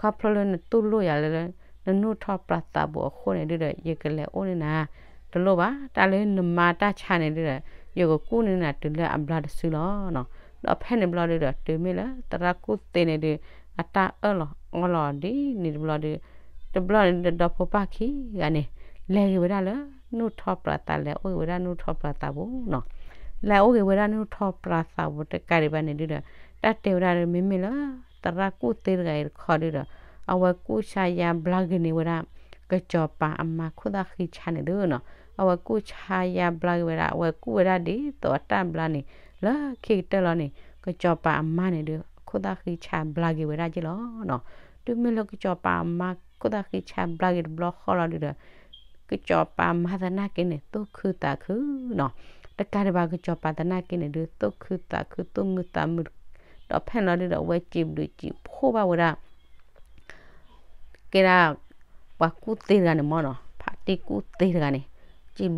ခီဖျိလၢနတူၢ်လိာ်ယၤလၢ နနူၢ်ထီၣ်ပြးသးပူၤအဃိန့ၣ်ဒုးဒီး ယကလဲၤအိၣ်န့ၢ်နၤ တလိၣ်ဘၣ်, တၢ်လၢနမါတၢ်ဆါန့ၣ်ဒုးဒီး ယကကူၣ်န့ၢ်နၤတုၤလၢအဘျါတစုလီၤနီၤ, ဒီးဖဲန့ၣ်တဘျီဒုးဒီး တုၤမ့ၢ်လၢသရၣ်ကူၣ်သ့န့ၣ်ဒုး အတၢ်အၢၣ်လီၤအီလီၤဒ်န့ၣ်တဘျီဒုး တဘျီန့ၣ်ဒီး ဒီဖိပၢ်ခံဂၤန့ၣ် လဲၤက့ၤဝဲဒၣ်လၢ နူၢ်ထီၣ်ပြးသး လဲၤအိၣ်က့ၤဝဲဒၣ်နူၢ်ထီၣ်ပြးသးပူၤနီၤ, လဲၤအိၣ်က့ၤဝဲဒၣ်နူၢ်ထီၣ်ပြးသးပူၤတကးဒံးဘၣ်န့ၣ်ဒုးဒီး တၢ်တဲဝဲဒၣ်ဒီး မ့မ့ၢ်လၢ သရၣ်ကူၣ်သ့တဂၤအံၤတခီဒုးဒီး အဝဲကူၣ်ဆါယါဘျါက့ၤန့ၢ်ဝဲဒၣ် ကစီၤပၤအမါခိၣ်သၣ်ဃံဆါန့ၣ်သုနီၤ, အဝဲကူၣ်ဆါယါဘျါက့ၤဝဲဒၣ် အဝဲကူၣ်ဝဲဒၣ်ဒ်သိးအတၢ်ဘျါန့ၣ် လၢခံကတၢၢ်လီၤန့ၣ် ကစီၤပၤအမါန့ၣ်ဒုး အခိၣ်သၣ်ဃံဆါဘျါက့ၤဝဲဒၣ်က့ၢ်လီၤနီၤ, တုၤမ့ၢ်လၢကစီၤပၤအမါခိၣ်သၣ်ဃံဆါဘျါက့ၤတဘျီဃီလီၤဒုးဒီး ကစီၤပၤမါသနာ်က့န့ၣ် သူၣ်ခုသးခုနီၤ, တကးဒံးဘၣ်ကစီၤပၤသနာ်က့န့ၣ်ဒုး သူၣ်ခုသးခု သူၣ်မုာ်သးမုာ် ဒီးဖဲန့ၣ်လီၤဒုးဒီး အဝဲစံးဘျုးစံးဖှိၣ်ဘၣ်ဝဲဒၣ် ကဲဒၣ် ပှၤကူၣ်သ့တဂၤန့ၣ်မၢ်နီၤ, ဖးတံၢ်ကူၣ်သ့တဂၤန့ၣ် စံး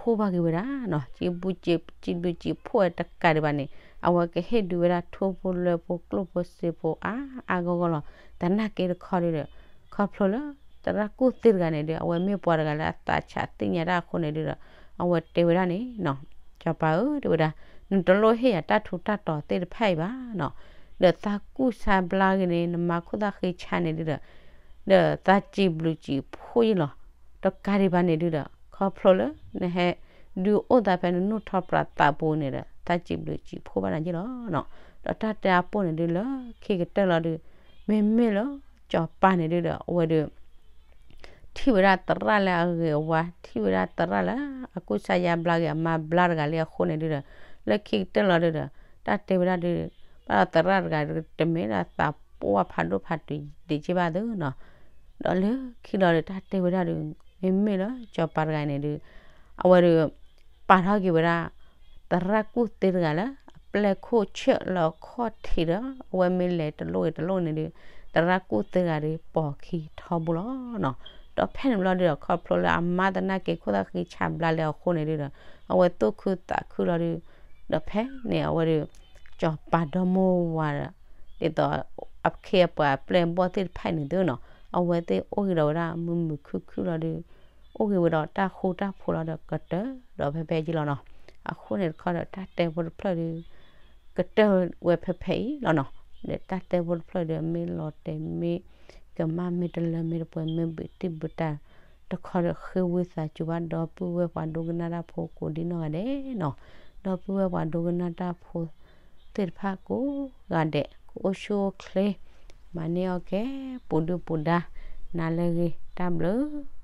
ဘျုးစံးဖှိၣ်ဘၣ်က့ၤဝဲဒၣ်နီၤ, စံးဘျုးစံးဖှိၣ်ဝဲတကးဒံးဘၣ်န့ၣ် အဝဲကဟ့ၣ်ဒုးဝဲဒၣ်ထိၣ်ဖိလၢၢ်ဖိကျိၣ်ဖိစ့ဖိအါအါဂီၢ်ဂီၢ်လီၤ, သနာ်က့တခီဒုးဒီး ခီဖျိလၢ သရၣ်ကူၣ်သ့တဂၤန့ၣ်ဒုး အဝဲမ့ၢ်ပှၤတဂၤလၢအသးဆးသ့ၣ်ညါတၢ်အဃိန့ၣ်ဒုးဒီး အဝဲတဲဝဲဒၣ်န့ၣ်နီၤ, စီၤပၤဧၢ တဲဝဲဒၣ် နတလိၣ်ဟ့ၣ်ယၤတၢ်ထူးတၢ်တီၤသ့ၣ်တဖၣ်အံၤဘၣ်နီၤ. ဒီးသးကူၣ်ဆါဘျါဂ့ၤန့ၣ် နမၤခိၣ်သၣ်ဃံဆါန့ၣ်ဒုဒီး ဒီးသးစံးဘျုးစံးဖှိၣ်ယလီၤ. တကးဒံးဘၣ်န့ၣ်ဒုဒီး ခီဖျိလၢနဟဲဒုးအိၣ်သးဖဲနနီၢ်ထီၣ်ပြးသးပူၤန့ၣ်ဒီး သးစံးဘျုးစံးဖှိၣ်ဘၣ်နၤယလီၤနီၤ. ဒီးတၢ်တဲအပိၢ်န့ၣ်ဒု လၢခံကတၢၢ်လီၤဒု မ့မ့ၢ်လၢစီၤပၤန့ၣ်ဒုဒီး အဝဲဒု ထံၣ်ဝဲဒၣ်သရၣ်လၢအဂ့ၤအဝါ, ထံၣ်ဝဲဒၣ်သရၣ်လၢအကူၣ်ဆါယါဘျါဂ့ၤ အမါဘျါတဂၤလံအဃိန့ၣ်ဒုဒီး လၢခံကတၢၢ်လီၤဒုဒီး တၢ်တဲဝဲဒၣ်ဒု ဘၣ်ဒီးသရၣ်တဂၤဒု တမ့ၢ်ဒၣ်သးပှၢ်ဖးဒိၣ်ဖးတုၤဒံးက့ဘၣ်သုနီၤ. ဒီးလၢခံလီၤဒု တၢ်တဲဝဲဒၣ်ဒု မ့မ့ၢ်လၢစီၤပၤတဂၤန့ၣ်ဒု အဝဲဒု ပာ်ထီၣ်က့ၤဝဲဒၣ် သရၣ်ကူၣ်သ့တဂၤလၢ အပျဲၢ်ခိၣ်ဆၢၣ်လၢအခီၣ်ထံးဒီး အဝဲမ့ၢ်လဲၤတလိၣ်ဂ့ၤတလိၣ်န့ၣ်ဒု သရၣ်ကူၣ်သ့တဂၤဒု ပိာ်ခံထီဘိလီၤနီၤ. ဒီးဖဲန့ၣ်ဘျီဒုဒီး ခီဖျိလၢအမါသနာ်က့ ခိၣ်သၣ်ဃံဆါဘျါလံအဃိန့ၣ်ဒုဒီး အဝဲသူၣ်ခုသးခုလီၤဒု ဒီးဖဲန့ၣ်အဝဲဒု စီၤပၤဒီမါဝၤဒီး ဒ်သိးအခ့အပှၤအပျဲၢ်အဘီၣ်သ့ၣ်တဖၣ်န့ၣ်သုနီၤ အဝဲသ့ၣ်အိၣ်ဂ့ၤဒီးဝဲဒၣ်မုာ်မုာ်ခုၣ်ခုၣ်လီၤဒု အိၣ်ဂ့ၤဝဲဒီးတၢ်ဃူတၢ်ဖိးလီၤဒီးကတၢၢ်ဒီးဖဲဖဲအံၤလီၤနီၤ. အဃိန့ၣ်တခီဒီးတၢ်တဲဖိတဖျၢၣ်ဒု ကတၢၢ်ဝဲဖဲဖဲအံၤလီၤနီၤ. ဒီးတၢ်တဲဖိတဖျၢၣ်ဒု မ့ၢ်လီၤတဲာ်မ့ၢ်ကမၣ်မ့ၢ်တလၢမ့ၢ်တပှဲၤမ့ၢ်ဘုးတံၢ်ဘုးတၢ် တခီဒီးဃ့ဝံသးစူၤဘၣ်ဒီပုၢ်ဝဲၢ်ပှၤဒိကနၣ်တၢ်ဖိကိးဒံနီၢ်ဂၤဒဲးနီၤ. ဒီပုၢ်ဝဲၢ်ပှၤဒိကနၣ်တၢ်ဖိသ့ၣ်တဖၣ်ကိးဂၤဒဲး ကအိၣ်ဆူၣ်အိၣ်ချ့ မၤန့ၢ်အီၣ်ကဲ ပူၤဒုၣ်ပူၤဒါ နၤလၢအဂ့ၤ တၢ်ဘျုး